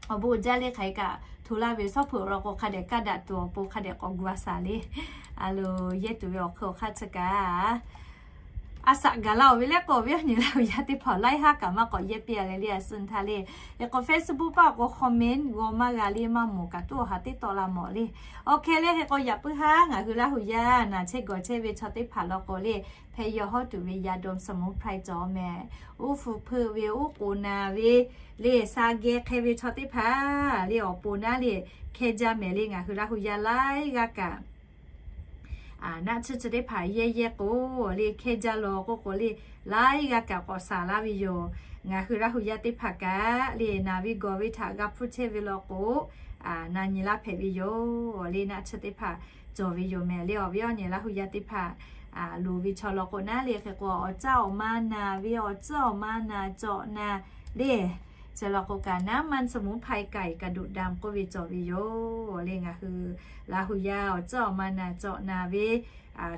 Awˬ bon uiˍ jaˇ le, hk'aˬ hk'e kaꞈ hto laˇ ve shawˉ hpeuꞈ law k'o hk'a dehꞈ kaˇ daꞈ tuˬ awˬ pon hk'a dehꞈ k'awꞈ gu a shaˍ le. A lo, yehˇ tuˬ ve awˬ hk'aw hk'aˇ chi kaꞈ a shaꞈ gaˬ la oˬ ve leh k'o, awˬ viˉ awˬ nyi Laˇ hu yaˇ teˇ hpaˍ laiˉ haˉ kaꞈ maˇ k'awꞈ yehˇ piˇ a leh le, a suh htaˇ le. Hk'e k'o Facebook paˆ awˬ k'o comment g'aw maˇ g'a le, maˇ mawˬ kaꞈ tuˉ awˬ ha teˇ tawˆ la mawˬ le. Awˬ hkeh le, hk'e k'o yaꞈ puiˉ haˉ ngaˬ hui Laˇ hu yaˇ naˬ chehˇ gawˬ chehˇ ve chaw teˇ hpaˍ law k'o le, hpehꞈ yaw hawˉ tuˬ ve yaˇ dawˇ สมุนไพร cawˬ mehˍ. Uˉ hpu hpeuꞈ ve, uˉ k'oˍ naˬ ve le, sha geh hk'e ve chaw teˇ hpaˍ le, awˬ pon naˉ le, hkeh jaˇ mehˍ le. Ngaˬ hui Laˇ hu yaˇ laiˉ g'aˇ kaꞈ naˆ tsuhˇ chi teˇ hpaˍ yehˇ yehˇ k'o le, hkeh jaˇ law k'oˆ k'o le, laiˉ g'aˇ kaꞈ k'awꞈ shaˍ laˇ ve yoˬ. Ngaˬ hui Laˇ hu yaˇ teˇ hpaˍ kaꞈ le, naˬ ve gawˬ ve htaꞈ g'a hpfuhˇ chehˇ ve law k'o, na nyi laˇ hpehꞈ ve yoˬ le. Naˆ tsuhˇ teˇ hpaˍ cawˬ ve yoˬ mehˍ le. Awˬ viˉ awˬ nyi Laˇ hu yaˇ teˇ hpaˍ loˍ ve chaw law k'o naˉ le, hk'e k'o awˬ caˇ awˬ ma naˬ ve, awˬ tcuhˉ awˬ ma naˬ cawꞈ na le, chi law k'o kaꞈ น้ำมันสมุนไพรไก่กระดูกดำ k'oˆ ve cawˬ ve yoˬ le. Ngaˬ hui Laˇ hu yaˇ awˬ tcuhˉ awˬ ma naˬ cawꞈ na ve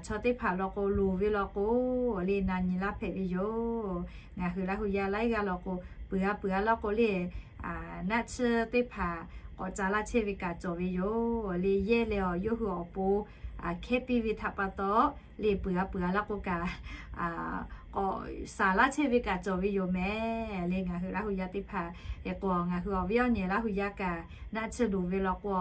chaw teˇ hpaˍ law k'o, loˍ ve law k'o le, na nyi laˇ hpehꞈ ve yoˬ. Ngaˬ hui Laˇ hu yaˇ laiˉ g'aˇ law k'o, peuˬ a peuˬ a law k'o le, naˆ tsuhˇ teˇ hpaˍ k'awꞈ ca laˇ chehˇ ve kaꞈ cawˬ ve yoˬ le. Yehˇ leh awˬ yawˇ hui awˬ pon hkehˇ piˇ ve htaꞈ pa taw le, peuˬ a peuˬ a law k'o kaꞈ k'awꞈ shaˍ laˇ chehˇ ve kaꞈ cawˬ ve yoˬ mehˍ le. Ngaˬ hui Laˇ hu yaˇ teˇ hpaˍ hk'e k'o, ngaˬ hui awˬ viˉ awˬ nyi Laˇ hu yaˇ kaꞈ naˆ tsuhˇ loˍ ve law k'o,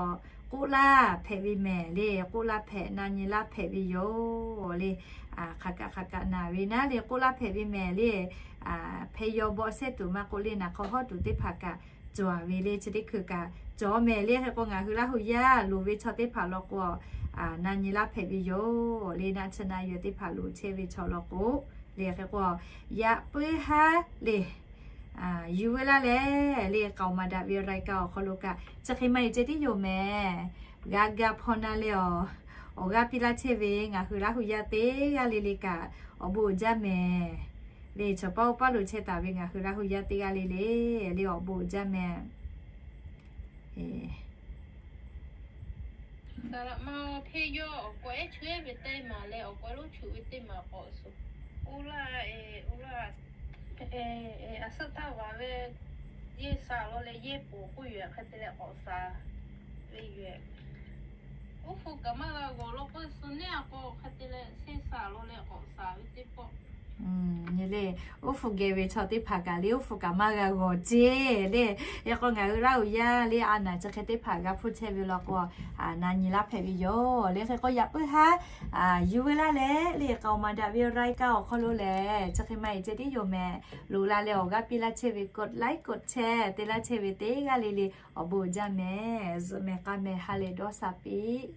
k'oˆ laˇ hpehꞈ ve mehˍ le. K'oˆ laˇ hpehꞈ, na nyi laˇ hpehꞈ ve yoˬ le. Hk'aˬ kaꞈ hk'aˬ kaꞈ naˍ ve naˉ le, k'oˆ laˇ hpehꞈ ve mehˍ le. Hpeh yaw bawˆ sehˉ tuˬ maˇ k'oˆ le, naˍ hk'aw hawˉ tuˬ teˇ hpaˍ kaꞈ cawˬ ve le. Chi teˇ hkui kaꞈ cawˬ mehˍ le. Hk'e k'o ngaˬ hui Laˇ hu yaˇ loˍ ve chaw teˇ hpaˍ law k'o, na nyi laˇ hpehꞈ ve yoˬ le. Naˆ tsuhˇ naˆ yawˬ teˇ hpaˍ loˍ chehˇ ve chaw law k'o le. Hk'e k'o yaꞈ puiˉ haˉ le yuˬ ve laˇ leh le, k'aoˍ maˍ daꞈ ve รายการ awˬ hk'aw lo kaꞈ chi hk'e maˇ heˆ ceh tiˉ yoˬ mehˍ. G'a ga hpawˇ na leh awˬ, awˬ g'aˇ piˇ laˇ chehˇ ve ngaˬ hui Laˇ hu yaˇ teˇ g'aˇ le le kaꞈ awˬ bon uiˍ jaˇ mehˍ le. Chaw paˇ oˇ paˇ lo chehˇ taˍ ve ngaˬ hui Laˇ hu yaˇ teˇ g'aˇ le le le awˬ bon uiˍ jaˇ mehˍ. Saˍ laꞈ ma hpeh yaw awˬ k'awꞈ ehˉ chaweh ve teˇ maˬ leh awˬ k'awꞈ lonˉ chuꞈ ve teˇ maˬ k'awꞈ suhˍ. Oˇ laˇ, oˇ laˇ, a suhˉ htaˇ vaˬ ve yehˇ sha law leh yehˇ poˍ k'oˆ yoˬ. Hk'e te leh k'awꞈ shaˍ ve yoˬ. Oˇ hpu kaꞈ maˇ g'a g'awˬ law k'o, suh neˉ a k'o hk'e te leh shehˇ sha law leh k'awꞈ shaˍ ve teˇ pawˆ. Nyi le, oˇ hpu geh ve chaw teˇ hpaˍ kaꞈ le, oˇ hpu kaꞈ maˇ g'a g'awˬ ceˇ le. Hk'e k'o ngaˬ hui Laˇ hu yaˇ le a naˍ chi hk'e teˇ hpaˍ g'a hpuˇ chehˇ ve law k'o, na nyi laˇ hpehꞈ ve yoˬ le. Hk'e k'o yaꞈ puiˉ haˉ yuˬ ve laˇ leh le, k'aoˍ maˍ daꞈ ve รายการ awˬ hk'aw lo lehˬ chi hk'e maˇ heˆ ceh tiˉ yoˬ mehˍ. Loꞈ la leh awˬ g'aˇ piˇ laˇ chehˇ ve กดไลค์ กดแชร์ te laˇ chehˇ ve teˇ g'aˇ le le awˬ bon uiˍ jaˇ mehˍ. Zuhꞈ mehˍ k'a mehˍ ha lehˬ dawˇ sha piˇ